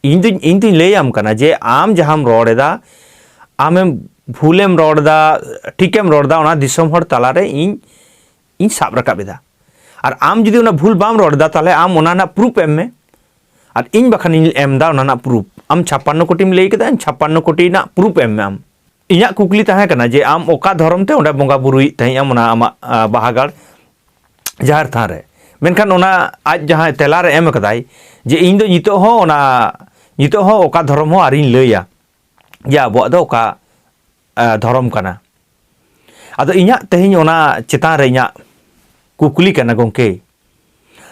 ᱤᱧ ᱫᱩᱧ, ᱤᱧ ᱫᱩᱧ ᱞᱟᱹᱭᱟᱢ ᱠᱟᱱᱟ ᱡᱮ ᱟᱢ ᱡᱟᱦᱟᱸᱢ ᱨᱚᱲ ᱮᱫᱟ, ᱟᱢᱮᱢ ᱵᱷᱩᱞᱮᱢ ᱨᱚᱲ ᱮᱫᱟ, ᱴᱷᱤᱠᱮᱢ ᱨᱚᱲ ᱮᱫᱟ, ᱚᱱᱟ ᱫᱤᱥᱚᱢ ᱦᱚᱲ ᱛᱟᱞᱟᱨᱮ ᱤᱧ, ᱤᱧ ᱥᱟᱵ ᱨᱟᱠᱟᱵ ᱮᱫᱟ᱾ ᱟᱨ ᱟᱢ ᱡᱩᱫᱤ ᱚᱱᱟ ᱵᱷᱩᱞ ᱵᱟᱢ ᱨᱚᱲ ᱮᱫᱟ, ᱛᱟᱦᱚᱞᱮ ᱟᱢ ᱚᱱᱟ ᱨᱮᱱᱟᱜ ᱯᱨᱩᱯᱷ ᱮᱢ ᱢᱮ᱾ ᱟᱨ ᱤᱧ ᱵᱟᱠᱷᱟᱱᱤᱧ ᱮᱢ ᱮᱫᱟ ᱚᱱᱟ ᱨᱮᱱᱟᱜ ᱯᱨᱩᱯᱷ᱾ ᱟᱢ ᱪᱷᱟᱯᱟᱱᱱᱚ ᱠᱳᱴᱤᱢ ᱞᱟᱹᱭ ᱠᱮᱫᱟ, ᱪᱷᱟᱯᱟᱱᱱᱚ ᱠᱳᱴᱤ ᱨᱮᱱᱟᱜ ᱯᱨᱩᱯᱷ ᱮᱢ ᱢᱮ ᱟᱢ᱾ ᱤᱧᱟᱹᱜ ᱠᱩᱠᱞᱤ ᱛᱟᱦᱮᱸ ᱠᱟᱱᱟ ᱡᱮ ᱟᱢ ᱚᱠᱟ ᱫᱷᱚᱨᱚᱢ ᱛᱮ ᱚᱸᱰᱮ ᱵᱚᱸᱜᱟ ᱵᱩᱨᱩᱭᱮᱫ ᱛᱟᱦᱮᱸᱫ ᱟᱢ ᱚᱱᱟ ᱟᱢᱟᱜ, ᱟ, ᱵᱟᱦᱟᱜᱟᱲ ᱡᱟᱦᱮᱨ ᱛᱷᱟᱱ ᱨᱮ? ᱢᱮᱱᱠᱷᱟᱱ ᱚᱱᱟ ᱟᱡ ᱡᱟᱦᱟᱸᱭ ᱛᱮᱞᱟ ᱨᱮ ᱮᱢ ᱠᱟᱫᱟᱭ ᱡᱮ ᱤᱧ ᱫᱚ ᱱᱤᱛᱚᱜ ᱦᱚᱸ ᱚᱱᱟ, ᱱᱤᱛᱚᱜ ᱦᱚᱸ ᱚᱠᱟ ᱫᱷᱚᱨᱚᱢ ᱦᱚᱸ ᱟᱹᱣᱨᱤᱧ ᱞᱟᱹᱭᱟ ᱡᱮ ᱟᱵᱚᱣᱟᱜ ᱫᱚ ᱚᱠᱟ ᱫᱷᱚᱨᱚᱢ ᱠᱟᱱᱟ᱾ ᱟᱫᱚ ᱤᱧᱟᱹᱜ ᱛᱮᱦᱮᱧ ᱚᱱᱟ ᱪᱮᱛᱟᱱ ᱨᱮ ᱤᱧᱟᱹᱜ ᱠᱩᱠᱞᱤ ᱠᱟᱱᱟ, ᱜᱚᱢᱠᱮ,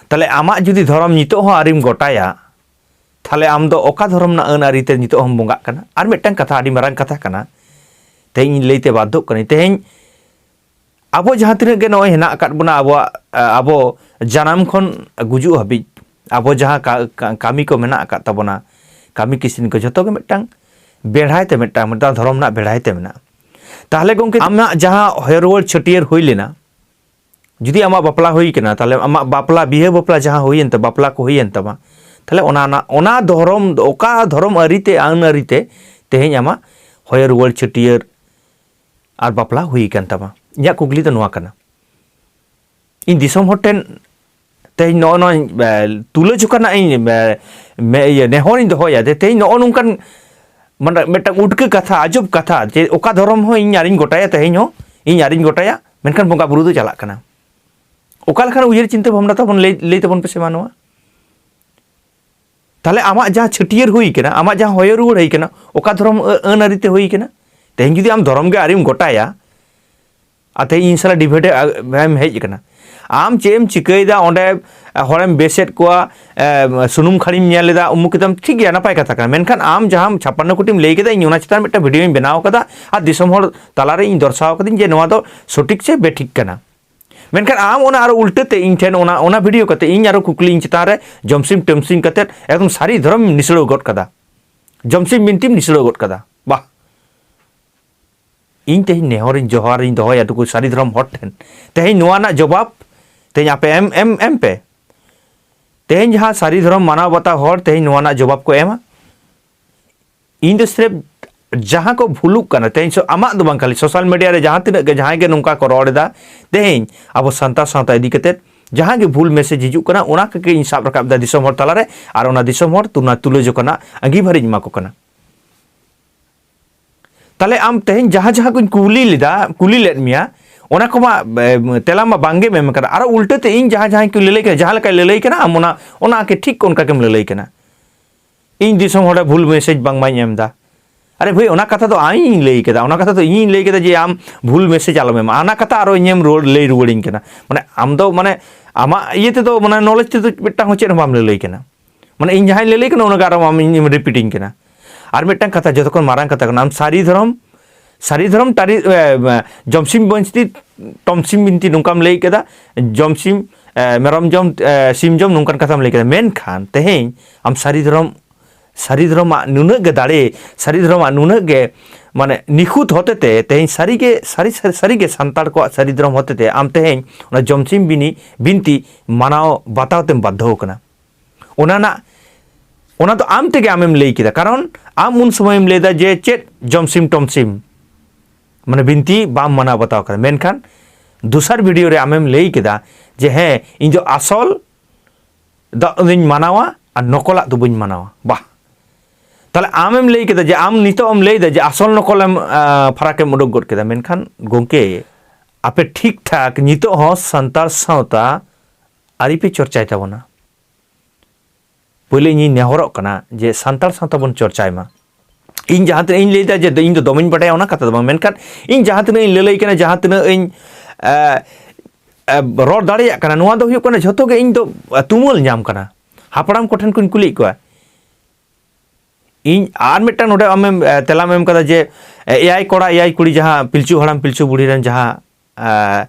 ᱛᱟᱦᱞᱮ ᱟᱢᱟᱜ ᱡᱩᱫᱤ ᱫᱷᱚᱨᱚᱢ ᱱᱤᱛᱚᱜ ᱦᱚᱸ ᱟᱹᱣᱨᱤᱢ ᱜᱚᱴᱟᱭᱟ, ᱛᱟᱦᱞᱮ ᱟᱢ ᱫᱚ ᱚᱠᱟ ᱫᱷᱚᱨᱚᱢ ᱨᱮᱱᱟᱜ ᱟᱹᱱ ᱟᱹᱨᱤ ᱛᱮ ᱱᱤᱛᱚᱜ ᱦᱚᱸᱢ ᱵᱚᱸᱜᱟᱜ ᱠᱟᱱᱟ? ᱟᱨ ᱢᱤᱫᱴᱟᱝ ᱠᱟᱛᱷᱟ, ᱟᱹᱰᱤ ᱢᱟᱨᱟᱝ ᱠᱟᱛᱷᱟ ᱠᱟᱱᱟ, ᱛᱮᱦᱮᱧ ᱤᱧ ᱞᱟᱹᱭᱛᱮ ᱵᱟᱫᱽᱫᱷᱚᱜ ᱠᱟᱹᱱᱟᱹᱧ᱾ ᱛᱮᱦᱮᱧ ᱟᱵᱚ ᱡᱟᱦᱟᱸ ᱛᱤᱱᱟᱹᱜ ᱜᱮ ᱱᱚᱜᱼᱚᱭ ᱦᱮᱱᱟᱜ ᱟᱠᱟᱫ ᱵᱚᱱᱟ, ᱟᱵᱚᱣᱟᱜ, ᱟ, ᱟᱵᱚ ᱡᱟᱱᱟᱢ ᱠᱷᱚᱱ ᱜᱩᱡᱩᱜ ᱦᱟᱹᱵᱤᱡ ᱟᱵᱚ ᱡᱟᱦᱟᱸ ᱠᱟ-, ᱠᱟ-, ᱠᱟᱹᱢᱤ ᱠᱚ ᱢᱮᱱᱟᱜ ᱟᱠᱟᱫ ᱛᱟᱵᱚᱱᱟ, ᱠᱟᱹᱢᱤ ᱠᱤᱥᱤᱱ ᱠᱚ, ᱡᱷᱚᱛᱚ ᱜᱮ ᱢᱤᱫᱴᱟᱝ ᱵᱮᱲᱦᱟᱭ ᱛᱮ, ᱢᱤᱫᱴᱟᱝ, ᱢᱤᱫᱴᱟᱝ ᱫᱷᱚᱨᱚᱢ ᱨᱮᱱᱟᱜ ᱵᱮᱲᱦᱟᱭ ᱛᱮ ᱢᱮᱱᱟᱜᱼᱟ᱾ ᱛᱟᱦᱞᱮ ᱜᱚᱢᱠᱮ, ᱟᱢᱟᱜ ᱡᱟᱦᱟᱸ ᱦᱚᱭᱚ ᱨᱩᱣᱟᱹᱲ ᱪᱷᱟᱹᱴᱭᱟᱹᱨ ᱦᱩᱭ ᱞᱮᱱᱟ, ᱡᱩᱫᱤ ᱟᱢᱟᱜ ᱵᱟᱯᱞᱟ ᱦᱩᱭ ᱠᱟᱱᱟ, ᱛᱟᱦᱞᱮ ᱟᱢᱟᱜ ᱵᱟᱯᱞᱟ, ᱵᱤᱦᱟᱹ ᱵᱟᱯᱞᱟ ᱡᱟᱦᱟᱸ ᱦᱩᱭᱮᱱ ᱛᱟᱢᱟ, ᱵᱟᱯᱞᱟ ᱠᱚ ᱦᱩᱭᱮᱱ ᱛᱟᱢᱟ, ᱛᱟᱦᱞᱮ ᱚᱱᱟ, ᱚᱱᱟ, ᱚᱱᱟ ᱫᱷᱚᱨᱚᱢ, ᱚᱠᱟ ᱫᱷᱚᱨᱚᱢ ᱟᱹᱨᱤ ᱛᱮ, ᱟᱹᱱ ᱟᱹᱨᱤ ᱛᱮ ᱛᱮᱦᱮᱧ ᱟᱢᱟᱜ ᱦᱚᱭᱚ ᱨᱩᱣᱟᱹᱲ ᱪᱷᱟᱹᱴᱭᱟᱹᱨ ᱟᱨ ᱵᱟᱯᱞᱟ ᱦᱩᱭ ᱟᱠᱟᱱ ᱛᱟᱢᱟ? ᱤᱧᱟᱹᱜ ᱠᱩᱠᱞᱤ ᱫᱚ ᱱᱚᱣᱟ ᱠᱟᱱᱟ᱾ ᱤᱧ ᱫᱤᱥᱚᱢ ᱦᱚᱲ ᱴᱷᱮᱱ ᱛᱮᱦᱮᱧ ᱱᱚᱜᱼᱚ ᱱᱚᱣᱟ, ᱮ, ᱛᱩᱞᱟᱹ ᱡᱚᱠᱷᱟ ᱨᱮᱱᱟᱜ ᱤᱧ, ᱮ, ᱢᱮ-, ᱤᱭᱟᱹ, ᱱᱮᱦᱚᱨᱤᱧ ᱫᱚᱦᱚᱭᱟ ᱡᱮ ᱛᱮᱦᱮᱧ ᱱᱚᱜᱼᱚ ᱱᱚᱝᱠᱟᱱ, ᱢᱟᱱᱮ, ᱢᱤᱫᱴᱟᱝ ᱩᱴᱠᱟᱹ ᱠᱟᱛᱷᱟ, ᱟᱡᱚᱵ ᱠᱟᱛᱷᱟ, ᱡᱮ ᱚᱠᱟ ᱫᱷᱚᱨᱚᱢ ᱦᱚᱸ ᱤᱧ ᱟᱹᱣᱨᱤᱧ ᱜᱚᱴᱟᱭᱟ, ᱛᱮᱦᱮᱧ ᱦᱚᱸ ᱤᱧ ᱟᱹᱣᱨᱤᱧ ᱜᱚᱴᱟᱭᱟ, ᱢᱮᱱᱠᱷᱟᱱ ᱵᱚᱸᱜᱟ ᱵᱩᱨᱩ ᱫᱚ ᱪᱟᱞᱟᱜ ᱠᱟᱱᱟ᱾ ᱚᱠᱟ ᱞᱮᱠᱟᱱ ᱩᱭᱦᱟᱹᱨ ᱪᱤᱱᱛᱟᱹ ᱵᱷᱟᱵᱽᱱᱟ ᱛᱟᱵᱚᱱ? ᱞᱟᱹᱭ, ᱞᱟᱹᱭ ᱛᱟᱵᱚᱱ ᱯᱮᱥᱮ ᱢᱟ ᱱᱚᱣᱟ᱾ ᱛᱟᱦᱞᱮ ᱟᱢᱟᱜ ᱡᱟᱦᱟᱸ ᱪᱷᱟᱹᱴᱭᱟᱹᱨ ᱦᱩᱭ ᱠᱟᱱᱟ, ᱟᱢᱟᱜ ᱡᱟᱦᱟᱸ ᱦᱚᱭᱚ ᱨᱩᱣᱟᱹᱲ ᱦᱩᱭ ᱠᱟᱱᱟ, ᱚᱠᱟ ᱫᱷᱚᱨᱚᱢ ᱟᱹ-, ᱟᱹᱱ ᱟᱹᱨᱤ ᱛᱮ ᱦᱩᱭ ᱠᱟᱱᱟ? ᱛᱮᱦᱮᱧ ᱡᱩᱫᱤ ᱟᱢ ᱫᱷᱚᱨᱚᱢ ᱜᱮ ᱟᱹᱣᱨᱤᱢ ᱜᱚᱴᱟᱭᱟ, ᱟᱨ ᱛᱮᱦᱮᱧ ᱤᱧ ᱥᱟᱞᱟᱜ debate ᱮᱢ ᱦᱮᱡ ᱟᱠᱟᱱᱟ, ᱟᱢ ᱪᱮᱫ ᱮᱢ ᱪᱤᱠᱟᱹᱭᱮᱫᱟ ᱚᱸᱰᱮ? ᱦᱚᱲᱮᱢ ᱵᱮᱥᱮᱫ ᱠᱚᱣᱟ, ᱮ, ᱥᱩᱱᱩᱢ ᱠᱷᱟᱹᱲᱤᱢ ᱧᱮᱞ ᱮᱫᱟ, ᱩᱢᱩᱠ ᱮᱫᱟᱢ, ᱴᱷᱤᱠ ᱜᱮᱭᱟ, ᱱᱟᱯᱟᱭ ᱠᱟᱛᱷᱟ ᱠᱟᱱᱟ, ᱢᱮᱱᱠᱷᱟᱱ ᱟᱢ ᱡᱟᱦᱟᱸ ᱪᱷᱟᱯᱟᱱᱱᱚ ᱠᱳᱴᱤᱢ ᱞᱟᱹᱭ ᱠᱮᱫᱟ, ᱤᱧ ᱚᱱᱟ ᱪᱮᱛᱟᱱ ᱢᱤᱫᱴᱟᱝ videoᱧ ᱵᱮᱱᱟᱣ ᱠᱟᱫᱟ ᱟᱨ ᱫᱤᱥᱚᱢ ᱦᱚᱲ ᱛᱟᱞᱟᱨᱮ ᱤᱧ ᱫᱚᱨᱥᱟᱣ ᱠᱟᱹᱫᱟᱹᱧ ᱡᱮ ᱱᱚᱣᱟ ᱫᱚ ᱥᱚᱴᱷᱤᱠ ᱪᱮ ᱵᱮᱴᱷᱤᱠ ᱠᱟᱱᱟ᱾ ᱢᱮᱱᱠᱷᱟᱱ ᱟᱢ ᱚᱱᱟ ᱟᱨᱚ ᱩᱞᱴᱟᱹ ᱛᱮ ᱤᱧ ᱴᱷᱮᱱ ᱚᱱᱟ, ᱚᱱᱟ video ᱠᱟᱛᱮ ᱤᱧ ᱟᱨᱚ ᱠᱩᱠᱞᱤ ᱤᱧ ᱪᱮᱛᱟᱱ ᱨᱮ ᱡᱚᱢᱥᱤᱢ ᱴᱚᱢᱥᱤᱢ ᱠᱟᱛᱮ ᱮᱠᱫᱚᱢ ᱥᱟᱹᱨᱤ ᱫᱷᱚᱨᱚᱢ ᱱᱤᱥᱲᱟᱹᱣ ᱜᱚᱫ ᱠᱟᱫᱟ, ᱡᱚᱢᱥᱤᱢ ᱵᱤᱱᱛᱤᱢ ᱱᱤᱥᱲᱟᱹᱣ ᱜᱚᱫ ᱠᱟᱫᱟ᱾ ᱵᱟᱦ! ᱤᱧ ᱛᱮᱦᱮᱧ ᱱᱮᱦᱚᱨᱤᱧ, ᱡᱚᱦᱟᱨᱤᱧ ᱫᱚᱦᱚᱭᱟ ᱱᱩᱠᱩ ᱥᱟᱹᱨᱤ ᱫᱷᱚᱨᱚᱢ ᱦᱚᱲ ᱴᱷᱮᱱ, ᱛᱮᱦᱮᱧ ᱱᱚᱣᱟ ᱨᱮᱱᱟᱜ ᱡᱚᱵᱟᱵ ᱛᱮᱦᱮᱧ ᱟᱯᱮ ᱮᱢ, ᱮᱢ, ᱮᱢ ᱯᱮ᱾ ᱛᱮᱦᱮᱧ ᱡᱟᱦᱟᱸ ᱥᱟᱹᱨᱤ ᱫᱷᱚᱨᱚᱢ ᱢᱟᱱᱟᱣ ᱵᱟᱛᱟᱣ ᱦᱚᱲ ᱛᱮᱦᱮᱧ ᱱᱚᱣᱟ ᱨᱮᱱᱟᱜ ᱡᱚᱵᱟᱵ ᱠᱚ ᱮᱢᱟ᱾ ᱤᱧ ᱫᱚ ᱥᱨᱮᱯ ᱡᱟᱦᱟᱸ ᱠᱚ ᱵᱷᱩᱞᱩᱜ ᱠᱟᱱᱟ, ᱛᱮᱦᱮᱧ ᱥᱚ-, ᱟᱢᱟᱜ ᱫᱚ ᱵᱟᱝ, ᱠᱷᱟᱹᱞᱤ social media ᱨᱮ ᱡᱟᱦᱟᱸ ᱛᱤᱱᱟᱹᱜ ᱜᱮ, ᱡᱟᱦᱟᱸᱭ ᱜᱮ ᱱᱚᱝᱠᱟ ᱠᱚ ᱨᱚᱲ ᱮᱫᱟ, ᱛᱮᱦᱮᱧ ᱟᱵᱚ ᱥᱟᱱᱛᱟᱲ ᱥᱟᱶᱛᱟ ᱤᱫᱤ ᱠᱟᱛᱮᱫ ᱡᱟᱦᱟᱸ ᱜᱮ ᱵᱷᱩᱞ message ᱦᱤᱡᱩᱜ ᱠᱟᱱᱟ, ᱚᱱᱟ ᱠᱚᱜᱮ ᱤᱧ ᱥᱟᱵ ᱨᱟᱠᱟᱵ ᱮᱫᱟ ᱫᱤᱥᱚᱢ ᱦᱚᱲ ᱛᱟᱞᱟᱨᱮ, ᱟᱨ ᱚᱱᱟ ᱫᱤᱥᱚᱢ ᱦᱚᱲ ᱛᱩᱞᱟᱹ ᱡᱚᱠᱷᱟ ᱨᱮᱱᱟᱜ ᱟᱸᱜᱤᱵᱷᱟᱨᱤᱧ ᱮᱢᱟ ᱠᱚ ᱠᱟᱱᱟ᱾ ᱛᱟᱦᱞᱮ ᱟᱢ ᱛᱮᱦᱮᱧ ᱡᱟᱦᱟᱸ, ᱡᱟᱦᱟᱸ ᱠᱚᱧ ᱠᱩᱞᱤ ᱞᱮᱫᱟ, ᱠᱩᱞᱤ ᱞᱮᱫ ᱢᱮᱭᱟ, ᱚᱱᱟ ᱠᱚᱢᱟ, ᱮ, ᱛᱮᱞᱟ ᱢᱟ ᱵᱟᱝᱜᱮᱢ ᱮᱢ ᱠᱟᱫᱟ᱾ ᱟᱨᱚ ᱩᱞᱴᱟᱹ ᱛᱮ ᱤᱧ ᱡᱟᱦᱟᱸ, ᱡᱟᱦᱟᱸ ᱠᱚᱧ ᱞᱟᱹᱞᱟᱹᱭ ᱠᱟᱱᱟ, ᱡᱟᱦᱟᱸ ᱞᱮᱠᱟᱧ ᱞᱟᱹᱞᱟᱹᱭ ᱠᱟᱱᱟ, ᱟᱢ ᱚᱱᱟ, ᱚᱱᱟ ᱜᱮ ᱴᱷᱤᱠ ᱚᱱᱠᱟ ᱜᱮᱢ ᱞᱟᱹᱞᱟᱹᱭ ᱠᱟᱱᱟ᱾ ᱤᱧ ᱫᱤᱥᱚᱢ ᱦᱚᱲ ᱵᱷᱩᱞ message ᱵᱟᱝ ᱢᱟᱧ ᱮᱢ ᱮᱫᱟ᱾ ᱟᱨᱮ ᱵᱷᱟᱹᱭ, ᱚᱱᱟ ᱠᱟᱛᱷᱟ ᱫᱚ ᱟᱢᱤᱧ ᱞᱟᱹᱭ ᱠᱮᱫᱟ, ᱚᱱᱟ ᱠᱟᱛᱷᱟ ᱫᱚ ᱤᱧᱤᱧ ᱞᱟᱹᱭ ᱠᱮᱫᱟ ᱡᱮ ᱟᱢ ᱵᱷᱩᱞ ᱢᱮᱥᱮᱡᱽ ᱟᱞᱚᱢ ᱮᱢᱟ, ᱚᱱᱟ ᱠᱟᱛᱷᱟ ᱟᱨᱚ ᱤᱧᱮᱢ ᱨᱩᱣᱟᱹᱲ, ᱞᱟᱹᱭ ᱨᱩᱣᱟᱹᱲᱤᱧ ᱠᱟᱱᱟ᱾ ᱢᱟᱱᱮ ᱟᱢ ᱫᱚ ᱢᱟᱱᱮ ᱟᱢᱟᱜ ᱤᱭᱟᱹ ᱛᱮᱫᱚ, ᱢᱟᱱᱮ ᱱᱚᱞᱮᱡᱽ ᱛᱮᱫᱚ ᱢᱤᱫᱴᱟᱝ ᱦᱚᱸ ᱪᱮᱫ ᱦᱚᱸ ᱵᱟᱢ ᱞᱟᱹᱞᱟᱹᱭ ᱠᱟᱱᱟ᱾ ᱢᱟᱱᱮ ᱤᱧ ᱡᱟᱦᱟᱸᱧ ᱞᱟᱹᱞᱟᱹᱭ ᱠᱟᱱᱟ, ᱚᱱᱟᱜᱮ ᱟᱨᱚ ᱟᱢ ᱤᱧᱮᱢ ᱨᱤᱯᱤᱴᱤᱧ ᱠᱟᱱᱟ᱾ ᱟᱨ ᱢᱤᱫᱴᱟᱝ ᱠᱟᱛᱷᱟ, ᱡᱚᱛᱚ ᱠᱷᱚᱱ ᱢᱟᱨᱟᱝ ᱠᱟᱛᱷᱟ ᱠᱟᱱᱟ, ᱟᱢ ᱥᱟᱹᱨᱤ ᱫᱷᱚᱨᱚᱢ, ᱥᱟᱹᱨᱤ ᱫᱷᱚᱨᱚᱢ ᱴᱟᱹᱨᱤ, ᱮ, ᱡᱚᱢᱥᱤᱢ ᱵᱤᱱᱛᱤ ᱴᱚᱢᱥᱤᱢ ᱵᱤᱱᱛᱤ ᱱᱚᱝᱠᱟᱢ ᱞᱟᱹᱭ ᱠᱮᱫᱟ, ᱡᱚᱢᱥᱤᱢ, ᱮ, ᱢᱮᱨᱚᱢ ᱡᱚᱢ, ᱮ, ᱥᱤᱢ ᱡᱚᱢ, ᱱᱚᱝᱠᱟᱱ ᱠᱟᱛᱷᱟᱢ ᱞᱟᱹᱭ ᱠᱮᱫᱟ᱾ ᱢᱮᱱᱠᱷᱟᱱ ᱛᱮᱦᱮᱧ ᱟᱢ ᱥᱟᱹᱨᱤ ᱫᱷᱚᱨᱚᱢ, ᱥᱟᱹᱨᱤ ᱫᱷᱚᱨᱚᱢᱟᱜ ᱱᱩᱱᱟᱹᱜ ᱜᱮ ᱫᱟᱲᱮ, ᱥᱟᱹᱨᱤ ᱫᱷᱚᱨᱚᱢᱟᱜ ᱱᱩᱱᱟᱹᱜ ᱜᱮ ᱢᱟᱱᱮ ᱱᱤᱠᱷᱩᱛ ᱦᱚᱛᱮᱛᱮ ᱛᱮᱦᱮᱧ ᱥᱟᱹᱨᱤ ᱜᱮ, ᱥᱟᱹᱨᱤ, ᱥᱟᱹᱨᱤ, ᱥᱟᱹᱨᱤ ᱜᱮ ᱥᱟᱱᱛᱟᱲ ᱠᱚᱣᱟᱜ ᱥᱟᱹᱨᱤ ᱫᱷᱚᱨᱚᱢ ᱦᱚᱛᱮᱛᱮ ᱟᱢ ᱛᱮᱦᱮᱧ ᱚᱱᱟ ᱡᱚᱢᱥᱤᱢ ᱵᱤᱱᱤ, ᱵᱤᱱᱛᱤ ᱢᱟᱱᱟᱣ ᱵᱟᱛᱟᱣ ᱛᱮᱢ ᱵᱟᱫᱽᱫᱷᱚ ᱟᱠᱟᱱᱟ᱾ ᱚᱱᱟ ᱨᱮᱱᱟᱜ, ᱚᱱᱟ ᱫᱚ ᱟᱢ ᱛᱮᱜᱮ ᱟᱢᱮᱢ ᱞᱟᱹᱭ ᱠᱮᱫᱟ, ᱠᱟᱨᱚᱱ ᱟᱢ ᱩᱱ ᱥᱚᱢᱚᱭᱮᱢ ᱞᱟᱹᱭᱫᱟ ᱡᱮ ᱪᱮᱫ ᱡᱚᱢᱥᱤᱢ ᱴᱚᱢᱥᱤᱢ, ᱢᱟᱱᱮ ᱵᱤᱱᱛᱤ ᱵᱟᱢ ᱢᱟᱱᱟᱣ ᱵᱟᱛᱟᱣ ᱠᱟᱫᱟ᱾ ᱢᱮᱱᱠᱷᱟᱱ ᱫᱚᱥᱟᱨ ᱵᱷᱤᱰᱤᱭᱳ ᱨᱮ ᱟᱢᱮᱢ ᱞᱟᱹᱭ ᱠᱮᱫᱟ ᱡᱮ ᱦᱮᱸ, ᱤᱧ ᱫᱚ ᱟᱥᱚᱞ ᱫᱚᱧ ᱢᱟᱱᱟᱣᱟ ᱟᱨ ᱱᱚᱠᱚᱞᱟᱜ ᱫᱚ ᱵᱟᱹᱧ ᱢᱟᱱᱟᱣᱟ᱾ ᱵᱟᱦ, ᱛᱟᱦᱞᱮ ᱟᱢᱮᱢ ᱞᱟᱹᱭ ᱠᱮᱫᱟ ᱡᱮ ᱟᱢ ᱱᱤᱛᱚᱜ ᱮᱢ ᱞᱟᱹᱭᱫᱟ ᱡᱮ ᱟᱥᱚᱞ ᱱᱚᱠᱚᱞᱮᱢ, ᱟ, ᱯᱷᱟᱨᱟᱠᱮᱢ ᱩᱰᱩᱠ ᱜᱚᱫ ᱠᱮᱫᱟ᱾ ᱢᱮᱱᱠᱷᱟᱱ ᱜᱚᱢᱠᱮ, ᱟᱯᱮ ᱴᱷᱤᱠ ᱴᱷᱟᱠ ᱱᱤᱛᱚᱜ ᱦᱚᱸ ᱥᱟᱱᱛᱟᱲ ᱥᱟᱶᱛᱟ ᱟᱹᱨᱤ ᱯᱮ ᱪᱚᱨᱪᱟᱭ ᱛᱟᱵᱚᱱᱟ᱾ ᱯᱳᱭᱞᱳ ᱤᱧᱤᱧ ᱱᱮᱦᱚᱨᱚᱜ ᱠᱟᱱᱟ ᱡᱮ ᱥᱟᱱᱛᱟᱲ ᱥᱟᱶᱛᱟ ᱵᱚᱱ ᱪᱚᱨᱪᱟᱭ ᱢᱟ᱾ ᱤᱧ ᱡᱟᱦᱟᱸ ᱛᱤᱱᱟᱹᱜ ᱤᱧ ᱞᱟᱹᱭᱫᱟ ᱡᱮ ᱤᱧ ᱫᱚ ᱫᱚᱢᱮᱧ ᱵᱟᱰᱟᱭᱟ, ᱚᱱᱟ ᱠᱟᱛᱷᱟ ᱫᱚ ᱵᱟᱝ, ᱢᱮᱱᱠᱷᱟᱱ ᱤᱧ ᱡᱟᱦᱟᱸ ᱛᱤᱱᱟᱹᱜ ᱤᱧ ᱞᱟᱹᱞᱟᱹᱭ ᱠᱟᱱᱟ, ᱡᱟᱦᱟᱸ ᱛᱤᱱᱟᱹᱜ ᱤᱧ, ᱮ, ᱮ, ᱨᱚᱲ ᱫᱟᱲᱮᱭᱟᱜ ᱠᱟᱱᱟ, ᱱᱚᱣᱟ ᱫᱚ ᱦᱩᱭᱩᱜ ᱠᱟᱱᱟ ᱡᱷᱚᱛᱚ ᱜᱮ ᱤᱧ ᱫᱚ, ᱮ, ᱛᱩᱢᱟᱹᱞ ᱧᱟᱢ ᱠᱟᱱᱟ᱾ ᱦᱟᱯᱲᱟᱢ ᱠᱚᱴᱷᱮᱱ ᱠᱚᱧ ᱠᱩᱞᱤᱭᱮᱫ ᱠᱚᱣᱟ᱾ ᱤᱧ ᱟᱨ ᱢᱤᱫᱴᱟᱝ ᱱᱚᱰᱮ ᱟᱢᱮᱢ, ᱮ, ᱛᱮᱞᱟᱢ ᱮᱢ ᱠᱟᱫᱟ ᱡᱮ, ᱮ, ᱮᱭᱟᱭ ᱠᱚᱲᱟ ᱮᱭᱟᱭ ᱠᱩᱲᱤ, ᱡᱟᱦᱟᱸ ᱯᱤᱞᱪᱩ ᱦᱟᱲᱟᱢ ᱯᱤᱞᱪᱩ ᱵᱩᱲᱦᱤ ᱨᱮᱱ ᱡᱟᱦᱟᱸ, ᱮ,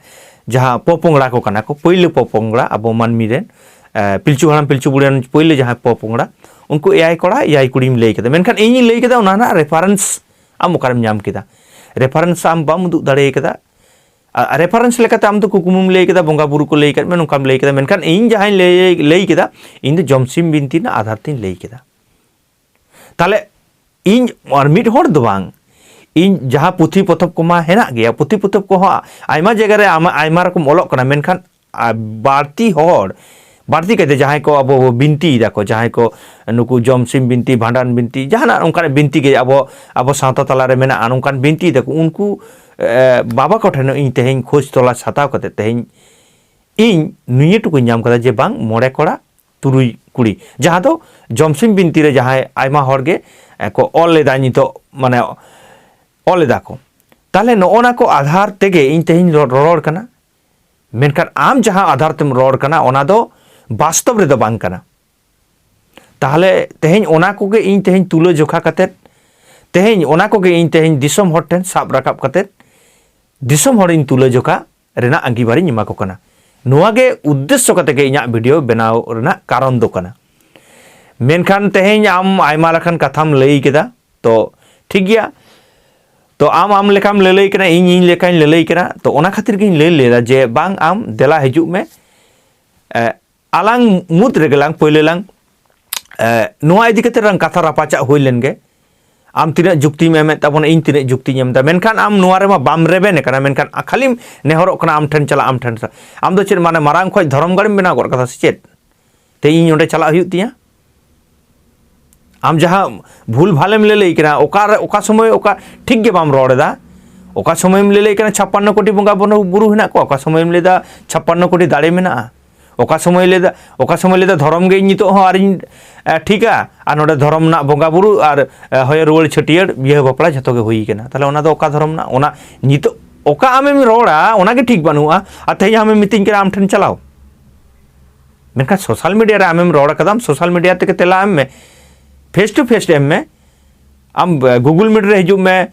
ᱡᱟᱦᱟᱸ ᱯᱚᱯᱚᱝᱲᱟ ᱠᱚ ᱠᱟᱱᱟ ᱠᱚ, ᱯᱳᱭᱞᱳ ᱯᱚᱯᱚᱝᱲᱟ ᱟᱵᱚ ᱢᱟᱹᱱᱢᱤ ᱨᱮᱱ, ᱮ, ᱯᱤᱞᱪᱩ ᱦᱟᱲᱟᱢ ᱯᱤᱞᱪᱩ ᱵᱩᱲᱦᱤ ᱨᱮᱱ ᱯᱳᱭᱞᱳ ᱡᱟᱦᱟᱸᱭ ᱯᱚᱯᱚᱝᱲᱟ, ᱩᱱᱠᱩ ᱮᱭᱟᱭ ᱠᱚᱲᱟ ᱮᱭᱟᱭ ᱠᱩᱲᱤᱢ ᱞᱟᱹᱭ ᱠᱮᱫᱟ, ᱢᱮᱱᱠᱷᱟᱱ ᱤᱧᱤᱧ ᱞᱟᱹᱭ ᱠᱮᱫᱟ, ᱚᱱᱟ ᱨᱮᱱᱟᱜ ᱨᱮᱯᱷᱟᱨᱮᱱᱥ ᱟᱢ ᱚᱠᱟᱨᱮᱢ ᱧᱟᱢ ᱠᱮᱫᱟ? ᱨᱮᱯᱷᱟᱨᱮᱱᱥ ᱟᱢ ᱵᱟᱢ ᱩᱫᱩᱜ ᱫᱟᱲᱮ ᱠᱟᱫᱟ᱾ ᱟᱨ ᱨᱮᱯᱷᱟᱨᱮᱱᱥ ᱞᱮᱠᱟᱛᱮ ᱟᱢ ᱫᱚ ᱠᱩᱠᱢᱩᱢ ᱞᱟᱹᱭ ᱠᱮᱫᱟ, ᱵᱚᱸᱜᱟ ᱵᱩᱨᱩ ᱠᱚ ᱞᱟᱹᱭ ᱠᱟᱫ ᱢᱮ, ᱱᱚᱝᱠᱟᱢ ᱞᱟᱹᱭ ᱠᱮᱫᱟ, ᱢᱮᱱᱠᱷᱟᱱ ᱤᱧ ᱡᱟᱦᱟᱸᱧ ᱞᱟᱹᱭ, ᱞᱟᱹᱭ ᱠᱮᱫᱟ, ᱤᱧ ᱫᱚ ᱡᱚᱢᱥᱤᱢ ᱵᱤᱱᱛᱤ ᱨᱮᱱᱟᱜ ᱟᱫᱷᱟᱨ ᱛᱤᱧ ᱞᱟᱹᱭ ᱠᱮᱫᱟ᱾ ᱛᱟᱦᱞᱮ ᱤᱧ ᱟᱨ ᱢᱤᱫ ᱦᱚᱲ ᱫᱚ ᱵᱟᱝ, ᱤᱧ ᱡᱟᱦᱟᱸ ᱯᱩᱛᱷᱤ ᱯᱚᱛᱚᱵ ᱠᱚᱢᱟ ᱦᱮᱱᱟᱜ ᱜᱮᱭᱟ, ᱯᱩᱛᱷᱤ ᱯᱚᱛᱚᱵ ᱠᱚᱦᱚᱸ ᱟᱭᱢᱟ ᱡᱟᱭᱜᱟ ᱨᱮ ᱟᱭᱢᱟ, ᱟᱭᱢᱟ ᱨᱚᱠᱚᱢ ᱚᱞᱚᱜ ᱠᱟᱱᱟ, ᱢᱮᱱᱠᱷᱟᱱ ᱟᱨ ᱵᱟᱹᱲᱛᱤ ᱦᱚᱲ, ᱵᱟᱹᱲᱛᱤ ᱠᱟᱭᱛᱮ ᱡᱟᱦᱟᱸᱭ ᱠᱚ ᱟᱵᱚ ᱵᱚ ᱵᱤᱱᱛᱤᱭ ᱫᱟᱠᱚ, ᱡᱟᱦᱟᱸᱭ ᱠᱚ ᱱᱩᱠᱩ ᱡᱚᱢᱥᱤᱢ ᱵᱤᱱᱛᱤ, ᱵᱷᱟᱸᱰᱟᱱ ᱵᱤᱱᱛᱤ, ᱡᱟᱦᱟᱱᱟᱜ ᱚᱱᱠᱟᱱᱟᱜ ᱵᱤᱱᱛᱤ ᱜᱮ ᱟᱵᱚ, ᱟᱵᱚ ᱥᱟᱶᱛᱟ ᱛᱟᱞᱟᱨᱮ ᱢᱮᱱᱟᱜᱼᱟ, ᱱᱚᱝᱠᱟᱱ ᱵᱤᱱᱛᱤᱭ ᱫᱟᱠᱚ, ᱩᱱᱠᱩ, ᱮ, ᱵᱟᱵᱟ ᱠᱚᱴᱷᱮᱱ ᱤᱧ ᱛᱮᱦᱮᱧ ᱠᱷᱳᱡᱽ ᱛᱚᱞᱟᱥ ᱦᱟᱛᱟᱣ ᱠᱟᱛᱮ ᱛᱮᱦᱮᱧ ᱤᱧ ᱱᱤᱭᱟᱹ ᱴᱩᱠᱩᱧ ᱧᱟᱢ ᱠᱟᱫᱟ ᱡᱮ ᱵᱟᱝ, ᱢᱚᱬᱮ ᱠᱚᱲᱟ ᱛᱩᱨᱩᱭ ᱠᱩᱲᱤ, ᱡᱟᱦᱟᱸ ᱫᱚ ᱡᱚᱢᱥᱤᱢ ᱵᱤᱱᱛᱤ ᱨᱮ ᱡᱟᱦᱟᱸᱭ ᱟᱭᱢᱟ ᱦᱚᱲ ᱜᱮ, ᱮ, ᱠᱚ ᱚᱞ ᱮᱫᱟ ᱱᱤᱛᱚᱜ, ᱢᱟᱱᱮ ᱚᱞ ᱮᱫᱟ ᱠᱚ᱾ ᱛᱟᱦᱚᱞᱮ ᱱᱚᱜᱼᱚ ᱱᱟ ᱠᱚ ᱟᱫᱷᱟᱨ ᱛᱮᱜᱮ ᱤᱧ ᱛᱮᱦᱮᱧ ᱨᱚ-, ᱨᱚᱲ ᱠᱟᱱᱟ᱾ ᱢᱮᱱᱠᱷᱟᱱ ᱟᱢ ᱡᱟᱦᱟᱸ ᱟᱫᱷᱟᱨ ᱛᱮᱢ ᱨᱚᱲ ᱠᱟᱱᱟ, ᱚᱱᱟ ᱫᱚ ᱵᱟᱥᱛᱚᱵ ᱨᱮᱫᱚ ᱵᱟᱝ ᱠᱟᱱᱟ᱾ ᱛᱟᱦᱚᱞᱮ ᱛᱮᱦᱮᱧ ᱚᱱᱟ ᱠᱚᱜᱮ ᱤᱧ ᱛᱮᱦᱮᱧ ᱛᱩᱞᱟᱹ ᱡᱚᱠᱷᱟ ᱠᱟᱛᱮᱫ, ᱛᱮᱦᱮᱧ ᱚᱱᱟ ᱠᱚᱜᱮ ᱤᱧ ᱛᱮᱦᱮᱧ ᱫᱤᱥᱚᱢ ᱦᱚᱲ ᱴᱷᱮᱱ ᱥᱟᱵ ᱨᱟᱠᱟᱵ ᱠᱟᱛᱮᱫ, ᱫᱤᱥᱚᱢ ᱦᱚᱲᱤᱧ ᱛᱩᱞᱟᱹ ᱡᱚᱠᱷᱟ ᱨᱮᱱᱟᱜ ᱟᱸᱜᱤᱵᱷᱟᱨᱤᱧ ᱮᱢᱟ ᱠᱚ ᱠᱟᱱᱟ᱾ ᱱᱚᱣᱟ ᱜᱮ ᱩᱫᱽᱫᱮᱥᱥᱚ ᱠᱟᱛᱮ ᱜᱮ ᱤᱧᱟᱹᱜ ᱵᱷᱤᱰᱤᱭᱳ ᱵᱮᱱᱟᱣ ᱨᱮᱱᱟᱜ ᱠᱟᱨᱚᱱ ᱫᱚ ᱠᱟᱱᱟ᱾ ᱢᱮᱱᱠᱷᱟᱱ ᱛᱮᱦᱮᱧ ᱟᱢ ᱟᱭᱢᱟ ᱞᱮᱠᱟᱱ ᱠᱟᱛᱷᱟᱢ ᱞᱟᱹᱭ ᱠᱮᱫᱟ, ᱛᱚ ᱴᱷᱤᱠ ᱜᱮᱭᱟ, ᱛᱚ ᱟᱢ ᱟᱢ ᱞᱮᱠᱟᱢ ᱞᱟᱹᱞᱟᱹᱭ ᱠᱟᱱᱟ, ᱤᱧ ᱤᱧ ᱞᱮᱠᱟᱧ ᱞᱟᱹᱞᱟᱹᱭ ᱠᱟᱱᱟ, ᱛᱚ ᱚᱱᱟ ᱠᱷᱟᱹᱛᱤᱨ ᱜᱤᱧ ᱞᱟᱹᱭ ᱞᱮᱫᱟ ᱡᱮ ᱵᱟᱝ, ᱟᱢ ᱫᱮᱞᱟ ᱦᱤᱡᱩᱜ ᱢᱮ, ᱮ, ᱟᱞᱟᱝ ᱢᱩᱫᱽ ᱨᱮᱜᱮ ᱞᱟᱝ ᱯᱳᱭᱞᱳ ᱞᱟᱝ, ᱮ, ᱱᱚᱣᱟ ᱤᱫᱤ ᱠᱟᱛᱮ ᱞᱟᱝ ᱠᱟᱛᱷᱟ ᱨᱟᱯᱟᱪᱟᱜ ᱦᱩᱭ ᱞᱮᱱ ᱜᱮ᱾ ᱟᱢ ᱛᱤᱱᱟᱹᱜ ᱡᱩᱠᱛᱤᱢ ᱮᱢᱮᱫ ᱛᱟᱵᱚᱱᱟ, ᱤᱧ ᱛᱤᱱᱟᱹᱜ ᱡᱩᱠᱛᱤᱧ ᱮᱢ ᱮᱫᱟ, ᱢᱮᱱᱠᱷᱟᱱ ᱟᱢ ᱱᱚᱣᱟ ᱨᱮᱢᱟ ᱵᱟᱢ ᱨᱮᱵᱮᱱ ᱟᱠᱟᱱᱟ, ᱢᱮᱱᱠᱷᱟᱱ ᱠᱷᱟᱹᱞᱤᱢ ᱱᱮᱦᱚᱨᱚᱜ ᱠᱟᱱᱟ ᱟᱢ ᱴᱷᱮᱱ ᱪᱟᱞᱟᱜ, ᱟᱢ ᱴᱷᱮᱱ ᱥᱟ-, ᱟᱢ ᱫᱚ ᱪᱮᱫ ᱢᱟᱱᱮ ᱢᱟᱨᱟᱝ ᱠᱷᱚᱡ ᱫᱷᱚᱨᱚᱢ ᱜᱟᱲᱮᱢ ᱵᱮᱱᱟᱣ ᱜᱚᱫ ᱠᱟᱫᱟ ᱥᱮ ᱪᱮᱫ? ᱛᱮ ᱤᱧ ᱚᱸᱰᱮ ᱪᱟᱞᱟᱜ ᱦᱩᱭᱩᱜ ᱛᱤᱧᱟ? ᱟᱢ ᱡᱟᱦᱟᱸ ᱵᱷᱩᱞ ᱵᱷᱟᱞᱮᱢ ᱞᱟᱹᱞᱟᱹᱭ ᱠᱟᱱᱟ, ᱚᱠᱟ ᱨᱮ, ᱚᱠᱟ ᱥᱚᱢᱚᱭ ᱚᱠᱟ ᱴᱷᱤᱠ ᱜᱮ ᱵᱟᱢ ᱨᱚᱲ ᱮᱫᱟ᱾ ᱚᱠᱟ ᱥᱚᱢᱚᱭᱮᱢ ᱞᱟᱹᱞᱟᱹᱭ ᱠᱟᱱᱟ ᱪᱷᱟᱯᱯᱟᱱᱱᱚ ᱠᱳᱴᱤ ᱵᱚᱸᱜᱟ ᱵᱩᱨᱩ, ᱵᱩᱨᱩ ᱦᱮᱱᱟᱜ ᱠᱚᱣᱟ, ᱚᱠᱟ ᱥᱚᱢᱚᱭᱮᱢ ᱞᱟᱹᱭᱫᱟ ᱪᱷᱟᱯᱯᱟᱱᱱᱚ ᱠᱳᱴᱤ ᱫᱟᱲᱮ ᱢᱮᱱᱟᱜᱼᱟ, ᱚᱠᱟ ᱥᱚᱢᱚᱭ ᱞᱟᱹᱭᱫᱟ, ᱚᱠᱟ ᱥᱚᱢᱚᱭ ᱞᱟᱹᱭᱫᱟ ᱫᱷᱚᱨᱚᱢ ᱜᱮ ᱤᱧ ᱱᱤᱛᱚᱜ ᱦᱚᱸ ᱟᱹᱣᱨᱤᱧ, ᱮ, ᱴᱷᱤᱠᱟ, ᱟᱨ ᱱᱚᱰᱮ ᱫᱷᱚᱨᱚᱢ ᱨᱮᱱᱟᱜ ᱵᱚᱸᱜᱟ ᱵᱩᱨᱩ ᱟᱨ, ᱮ, ᱦᱚᱭᱚ ᱨᱩᱣᱟᱹᱲ ᱪᱷᱟᱹᱴᱭᱟᱹᱨ ᱵᱤᱦᱟᱹ ᱵᱟᱯᱞᱟ ᱡᱷᱚᱛᱚ ᱜᱮ ᱦᱩᱭ ᱠᱟᱱᱟ᱾ ᱛᱟᱦᱞᱮ ᱚᱱᱟ ᱫᱚ ᱚᱠᱟ ᱫᱷᱚᱨᱚᱢ ᱨᱮᱱᱟᱜ? ᱚᱱᱟ ᱱᱤᱛᱚᱜ ᱚᱠᱟ ᱟᱢᱮᱢ ᱨᱚᱲᱟ, ᱚᱱᱟ ᱜᱮ ᱴᱷᱤᱠ ᱵᱟᱹᱱᱩᱜᱼᱟ, ᱟᱨ ᱛᱮᱦᱮᱧ ᱟᱢᱮᱢ ᱢᱤᱛᱟᱹᱧ ᱠᱟᱱᱟ ᱟᱢ ᱴᱷᱮᱱ ᱪᱟᱞᱟᱣ᱾ ᱢᱮᱱᱠᱷᱟᱱ ᱥᱳᱥᱟᱞ ᱢᱤᱰᱤᱭᱟ ᱨᱮ ᱟᱢᱮᱢ ᱨᱚᱲ ᱠᱟᱫᱟᱢ, ᱥᱳᱥᱟᱞ ᱢᱤᱰᱤᱭᱟ ᱛᱮᱜᱮ ᱛᱮᱞᱟ ᱮᱢ ᱢᱮ, ᱯᱷᱮᱥ ᱴᱩ ᱯᱷᱮᱥ ᱮᱢ ᱢᱮ᱾ ᱟᱢ, ᱮ, ᱜᱩᱜᱩᱞ ᱢᱤᱴ ᱨᱮ ᱦᱤᱡᱩᱜ ᱢᱮ,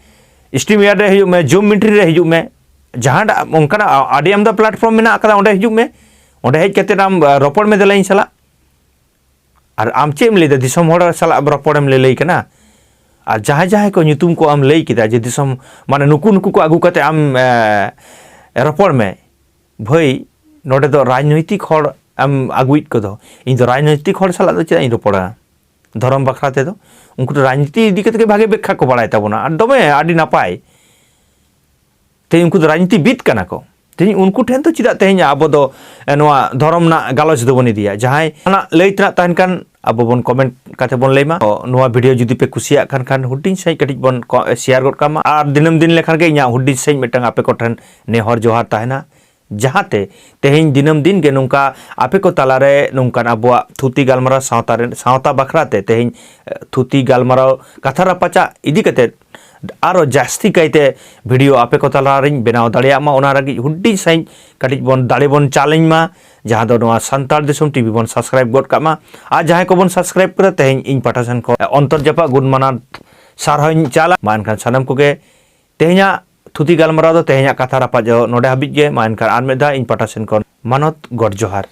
ᱥᱴᱨᱤᱢ ᱭᱟᱨᱰ ᱨᱮ ᱦᱤᱡᱩᱜ ᱢᱮ, ᱡᱩᱢ ᱢᱤᱴᱤᱝ ᱨᱮ ᱦᱤᱡᱩᱜ ᱢᱮ, ᱡᱟᱦᱟᱸᱴᱟᱜ ᱚᱱᱠᱟᱱᱟᱜ ᱟ-, ᱟᱹᱰᱤ ᱟᱢᱫᱟ ᱯᱞᱟᱴᱯᱷᱚᱨᱢ ᱢᱮᱱᱟᱜ ᱟᱠᱟᱫᱟ, ᱚᱸᱰᱮ ᱦᱤᱡᱩᱜ ᱢᱮ᱾ ᱚᱸᱰᱮ ᱦᱮᱡ ᱠᱟᱛᱮᱫ ᱟᱢ, ᱮ, ᱨᱚᱯᱚᱲ ᱢᱮ ᱫᱮᱞᱟ ᱤᱧ ᱥᱟᱞᱟᱜ᱾ ᱟᱨ ᱟᱢ ᱪᱮᱫ ᱮᱢ ᱞᱟᱹᱭᱫᱟ? ᱫᱤᱥᱚᱢ ᱦᱚᱲ ᱥᱟᱞᱟᱜ ᱨᱚᱯᱚᱲᱮᱢ ᱞᱟᱹᱞᱟᱹᱭ ᱠᱟᱱᱟ? ᱟᱨ ᱡᱟᱦᱟᱸᱭ ᱡᱟᱦᱟᱸᱭ ᱠᱚ ᱧᱩᱛᱩᱢ ᱠᱚ ᱟᱢ ᱞᱟᱹᱭ ᱠᱮᱫᱟ ᱡᱮ ᱫᱤᱥᱚᱢ, ᱢᱟᱱᱮ ᱱᱩᱠᱩ ᱱᱩᱠᱩ ᱠᱚ ᱟᱹᱜᱩ ᱠᱟᱛᱮ ᱟᱢ, ᱮ, ᱨᱚᱯᱚᱲ ᱢᱮ᱾ ᱵᱷᱟᱹᱭ, ᱱᱚᱰᱮ ᱫᱚ ᱨᱟᱡᱽᱱᱳᱭᱛᱤᱠ ᱦᱚᱲ ᱮᱢ ᱟᱹᱜᱩᱭᱮᱫ ᱠᱚᱫᱚ, ᱤᱧ ᱫᱚ ᱨᱟᱡᱽᱱᱳᱭᱛᱤᱠ ᱦᱚᱲ ᱥᱟᱞᱟᱜ ᱫᱚ ᱪᱮᱫᱟᱜ ᱤᱧ ᱨᱚᱯᱚᱲᱟ? ᱫᱷᱚᱨᱚᱢ ᱵᱟᱠᱷᱨᱟ ᱛᱮᱫᱚ ᱩᱱᱠᱩ ᱫᱚ ᱨᱟᱡᱽᱱᱤᱛᱤ ᱤᱫᱤ ᱠᱟᱛᱮ ᱜᱮ ᱵᱷᱟᱜᱮ ᱵᱮᱠᱠᱷᱟ ᱠᱚ ᱵᱟᱲᱟᱭ ᱛᱟᱵᱚᱱᱟ, ᱟᱨ ᱫᱚᱢᱮ ᱟᱹᱰᱤ ᱱᱟᱯᱟᱭ᱾ ᱛᱮᱦᱮᱧ ᱩᱱᱠᱩ ᱫᱚ ᱨᱟᱡᱽᱱᱤᱛᱤᱵᱤᱫ ᱠᱟᱱᱟ ᱠᱚ᱾ ᱛᱮᱦᱮᱧ ᱩᱱᱠᱩ ᱴᱷᱮᱱ ᱫᱚ ᱪᱮᱫᱟᱜ ᱛᱮᱦᱮᱧ ᱟᱵᱚ ᱫᱚ, ᱮ, ᱱᱚᱣᱟ ᱫᱷᱚᱨᱚᱢ ᱨᱮᱱᱟᱜ ᱜᱟᱞᱚᱪ ᱫᱚᱵᱚᱱ ᱤᱫᱤᱭᱟ? ᱡᱟᱦᱟᱸᱭ ᱚᱱᱟ ᱞᱟᱹᱭ ᱛᱮᱱᱟᱜ ᱛᱟᱦᱮᱱ ᱠᱷᱟᱱ ᱟᱵᱚ ᱵᱚᱱ ᱠᱚᱢᱮᱱᱴ ᱠᱟᱛᱮ ᱵᱚᱱ ᱞᱟᱹᱭ ᱢᱟ᱾ ᱛᱚ, ᱱᱚᱣᱟ ᱵᱷᱤᱰᱤᱭᱳ ᱡᱩᱫᱤ ᱯᱮ ᱠᱩᱥᱤᱭᱟᱜ ᱠᱷᱟᱱ, ᱠᱷᱟᱱ ᱦᱩᱰᱤᱧ ᱥᱟᱺᱦᱤᱡ ᱠᱟᱹᱴᱤᱡ ᱵᱚᱱ ᱠᱚ-, ᱥᱮᱭᱟᱨ ᱜᱚᱫ ᱠᱟᱜ ᱢᱟ᱾ ᱟᱨ ᱫᱤᱱᱟᱹᱢ ᱫᱤᱱ ᱞᱮᱠᱷᱟᱱ ᱜᱮ ᱤᱧᱟᱹᱜ ᱦᱩᱰᱤᱧ ᱥᱟᱺᱦᱤᱡ ᱢᱤᱫᱴᱟᱝ ᱟᱯᱮ ᱠᱚᱴᱷᱮᱱ ᱱᱮᱦᱚᱨ ᱡᱚᱦᱟᱨ ᱛᱟᱦᱮᱱᱟ᱾ ᱡᱟᱦᱟᱸᱛᱮ ᱛᱮᱦᱮᱧ ᱫᱤᱱᱟᱹᱢ ᱫᱤᱱ ᱜᱮ ᱱᱚᱝᱠᱟ ᱟᱯᱮ ᱠᱚ ᱛᱟᱞᱟᱨᱮ ᱱᱚᱝᱠᱟᱱ ᱟᱵᱚᱣᱟᱜ ᱛᱷᱩᱛᱤ ᱜᱟᱞᱢᱟᱨᱟᱣ ᱥᱟᱶᱛᱟ ᱨᱮ, ᱥᱟᱶᱛᱟ ᱵᱟᱠᱷᱨᱟ ᱛᱮ ᱛᱮᱦᱮᱧ, ᱮ, ᱛᱷᱩᱛᱤ ᱜᱟᱞᱢᱟᱨᱟᱣ ᱠᱟᱛᱷᱟ ᱨᱟᱯᱟᱪᱟᱜ ᱤᱫᱤ ᱠᱟᱛᱮ ᱟᱨᱚ ᱡᱟᱹᱥᱛᱤ ᱠᱟᱭᱛᱮ ᱵᱷᱤᱰᱤᱭᱳ ᱟᱯᱮ ᱠᱚ ᱛᱟᱞᱟᱨᱤᱧ ᱵᱮᱱᱟᱣ ᱫᱟᱲᱮᱭᱟᱜ ᱢᱟ, ᱚᱱᱟ ᱞᱟᱹᱜᱤᱫ ᱦᱩᱰᱤᱧ ᱥᱟᱺᱦᱤᱡ ᱠᱟᱹᱴᱤᱡ ᱵᱚᱱ ᱫᱟᱲᱮ ᱵᱚᱱ ᱪᱟᱞᱮᱧ ᱢᱟ, ᱡᱟᱦᱟᱸ ᱫᱚ ᱱᱚᱣᱟ ᱥᱟᱱᱛᱟᱲ ᱫᱤᱥᱚᱢ ᱴᱤᱵᱷᱤ ᱵᱚᱱ ᱥᱟᱵᱥᱠᱨᱟᱭᱤᱵ ᱜᱚᱫ ᱠᱟᱜ ᱢᱟ᱾ ᱟᱨ ᱡᱟᱦᱟᱸᱭ ᱠᱚᱵᱚᱱ ᱥᱟᱵᱥᱠᱨᱟᱭᱤᱵ ᱠᱟᱫᱟ, ᱛᱮᱦᱮᱧ ᱤᱧ ᱯᱟᱦᱴᱟ ᱥᱮᱱ ᱠᱷᱚᱱ ᱚᱱᱛᱚᱨ ᱡᱟᱯᱟᱜ ᱜᱩᱱ ᱢᱟᱱᱟᱣ ᱥᱟᱨᱦᱟᱣᱤᱧ ᱪᱟᱞᱟ᱾ ᱢᱟ ᱮᱱᱠᱷᱟᱱ ᱥᱟᱱᱟᱢ ᱠᱚᱜᱮ ᱛᱮᱦᱮᱧᱟᱜ ᱛᱷᱩᱛᱤ ᱜᱟᱞᱢᱟᱨᱟᱣ ᱫᱚ, ᱛᱮᱦᱮᱧᱟᱜ ᱠᱟᱛᱷᱟ ᱨᱟᱯᱟᱪᱟᱜ ᱫᱚ ᱱᱚᱰᱮ ᱦᱟᱹᱵᱤᱡ ᱜᱮ᱾ ᱢᱟ ᱮᱱᱠᱷᱟᱱ ᱟᱨ ᱢᱤᱫ ᱫᱷᱟᱣ ᱤᱧ ᱯᱟᱦᱴᱟ ᱥᱮᱱ ᱠᱷᱚᱱ ᱢᱟᱱᱚᱛ ᱜᱚᱰ ᱡᱚᱦᱟᱨ᱾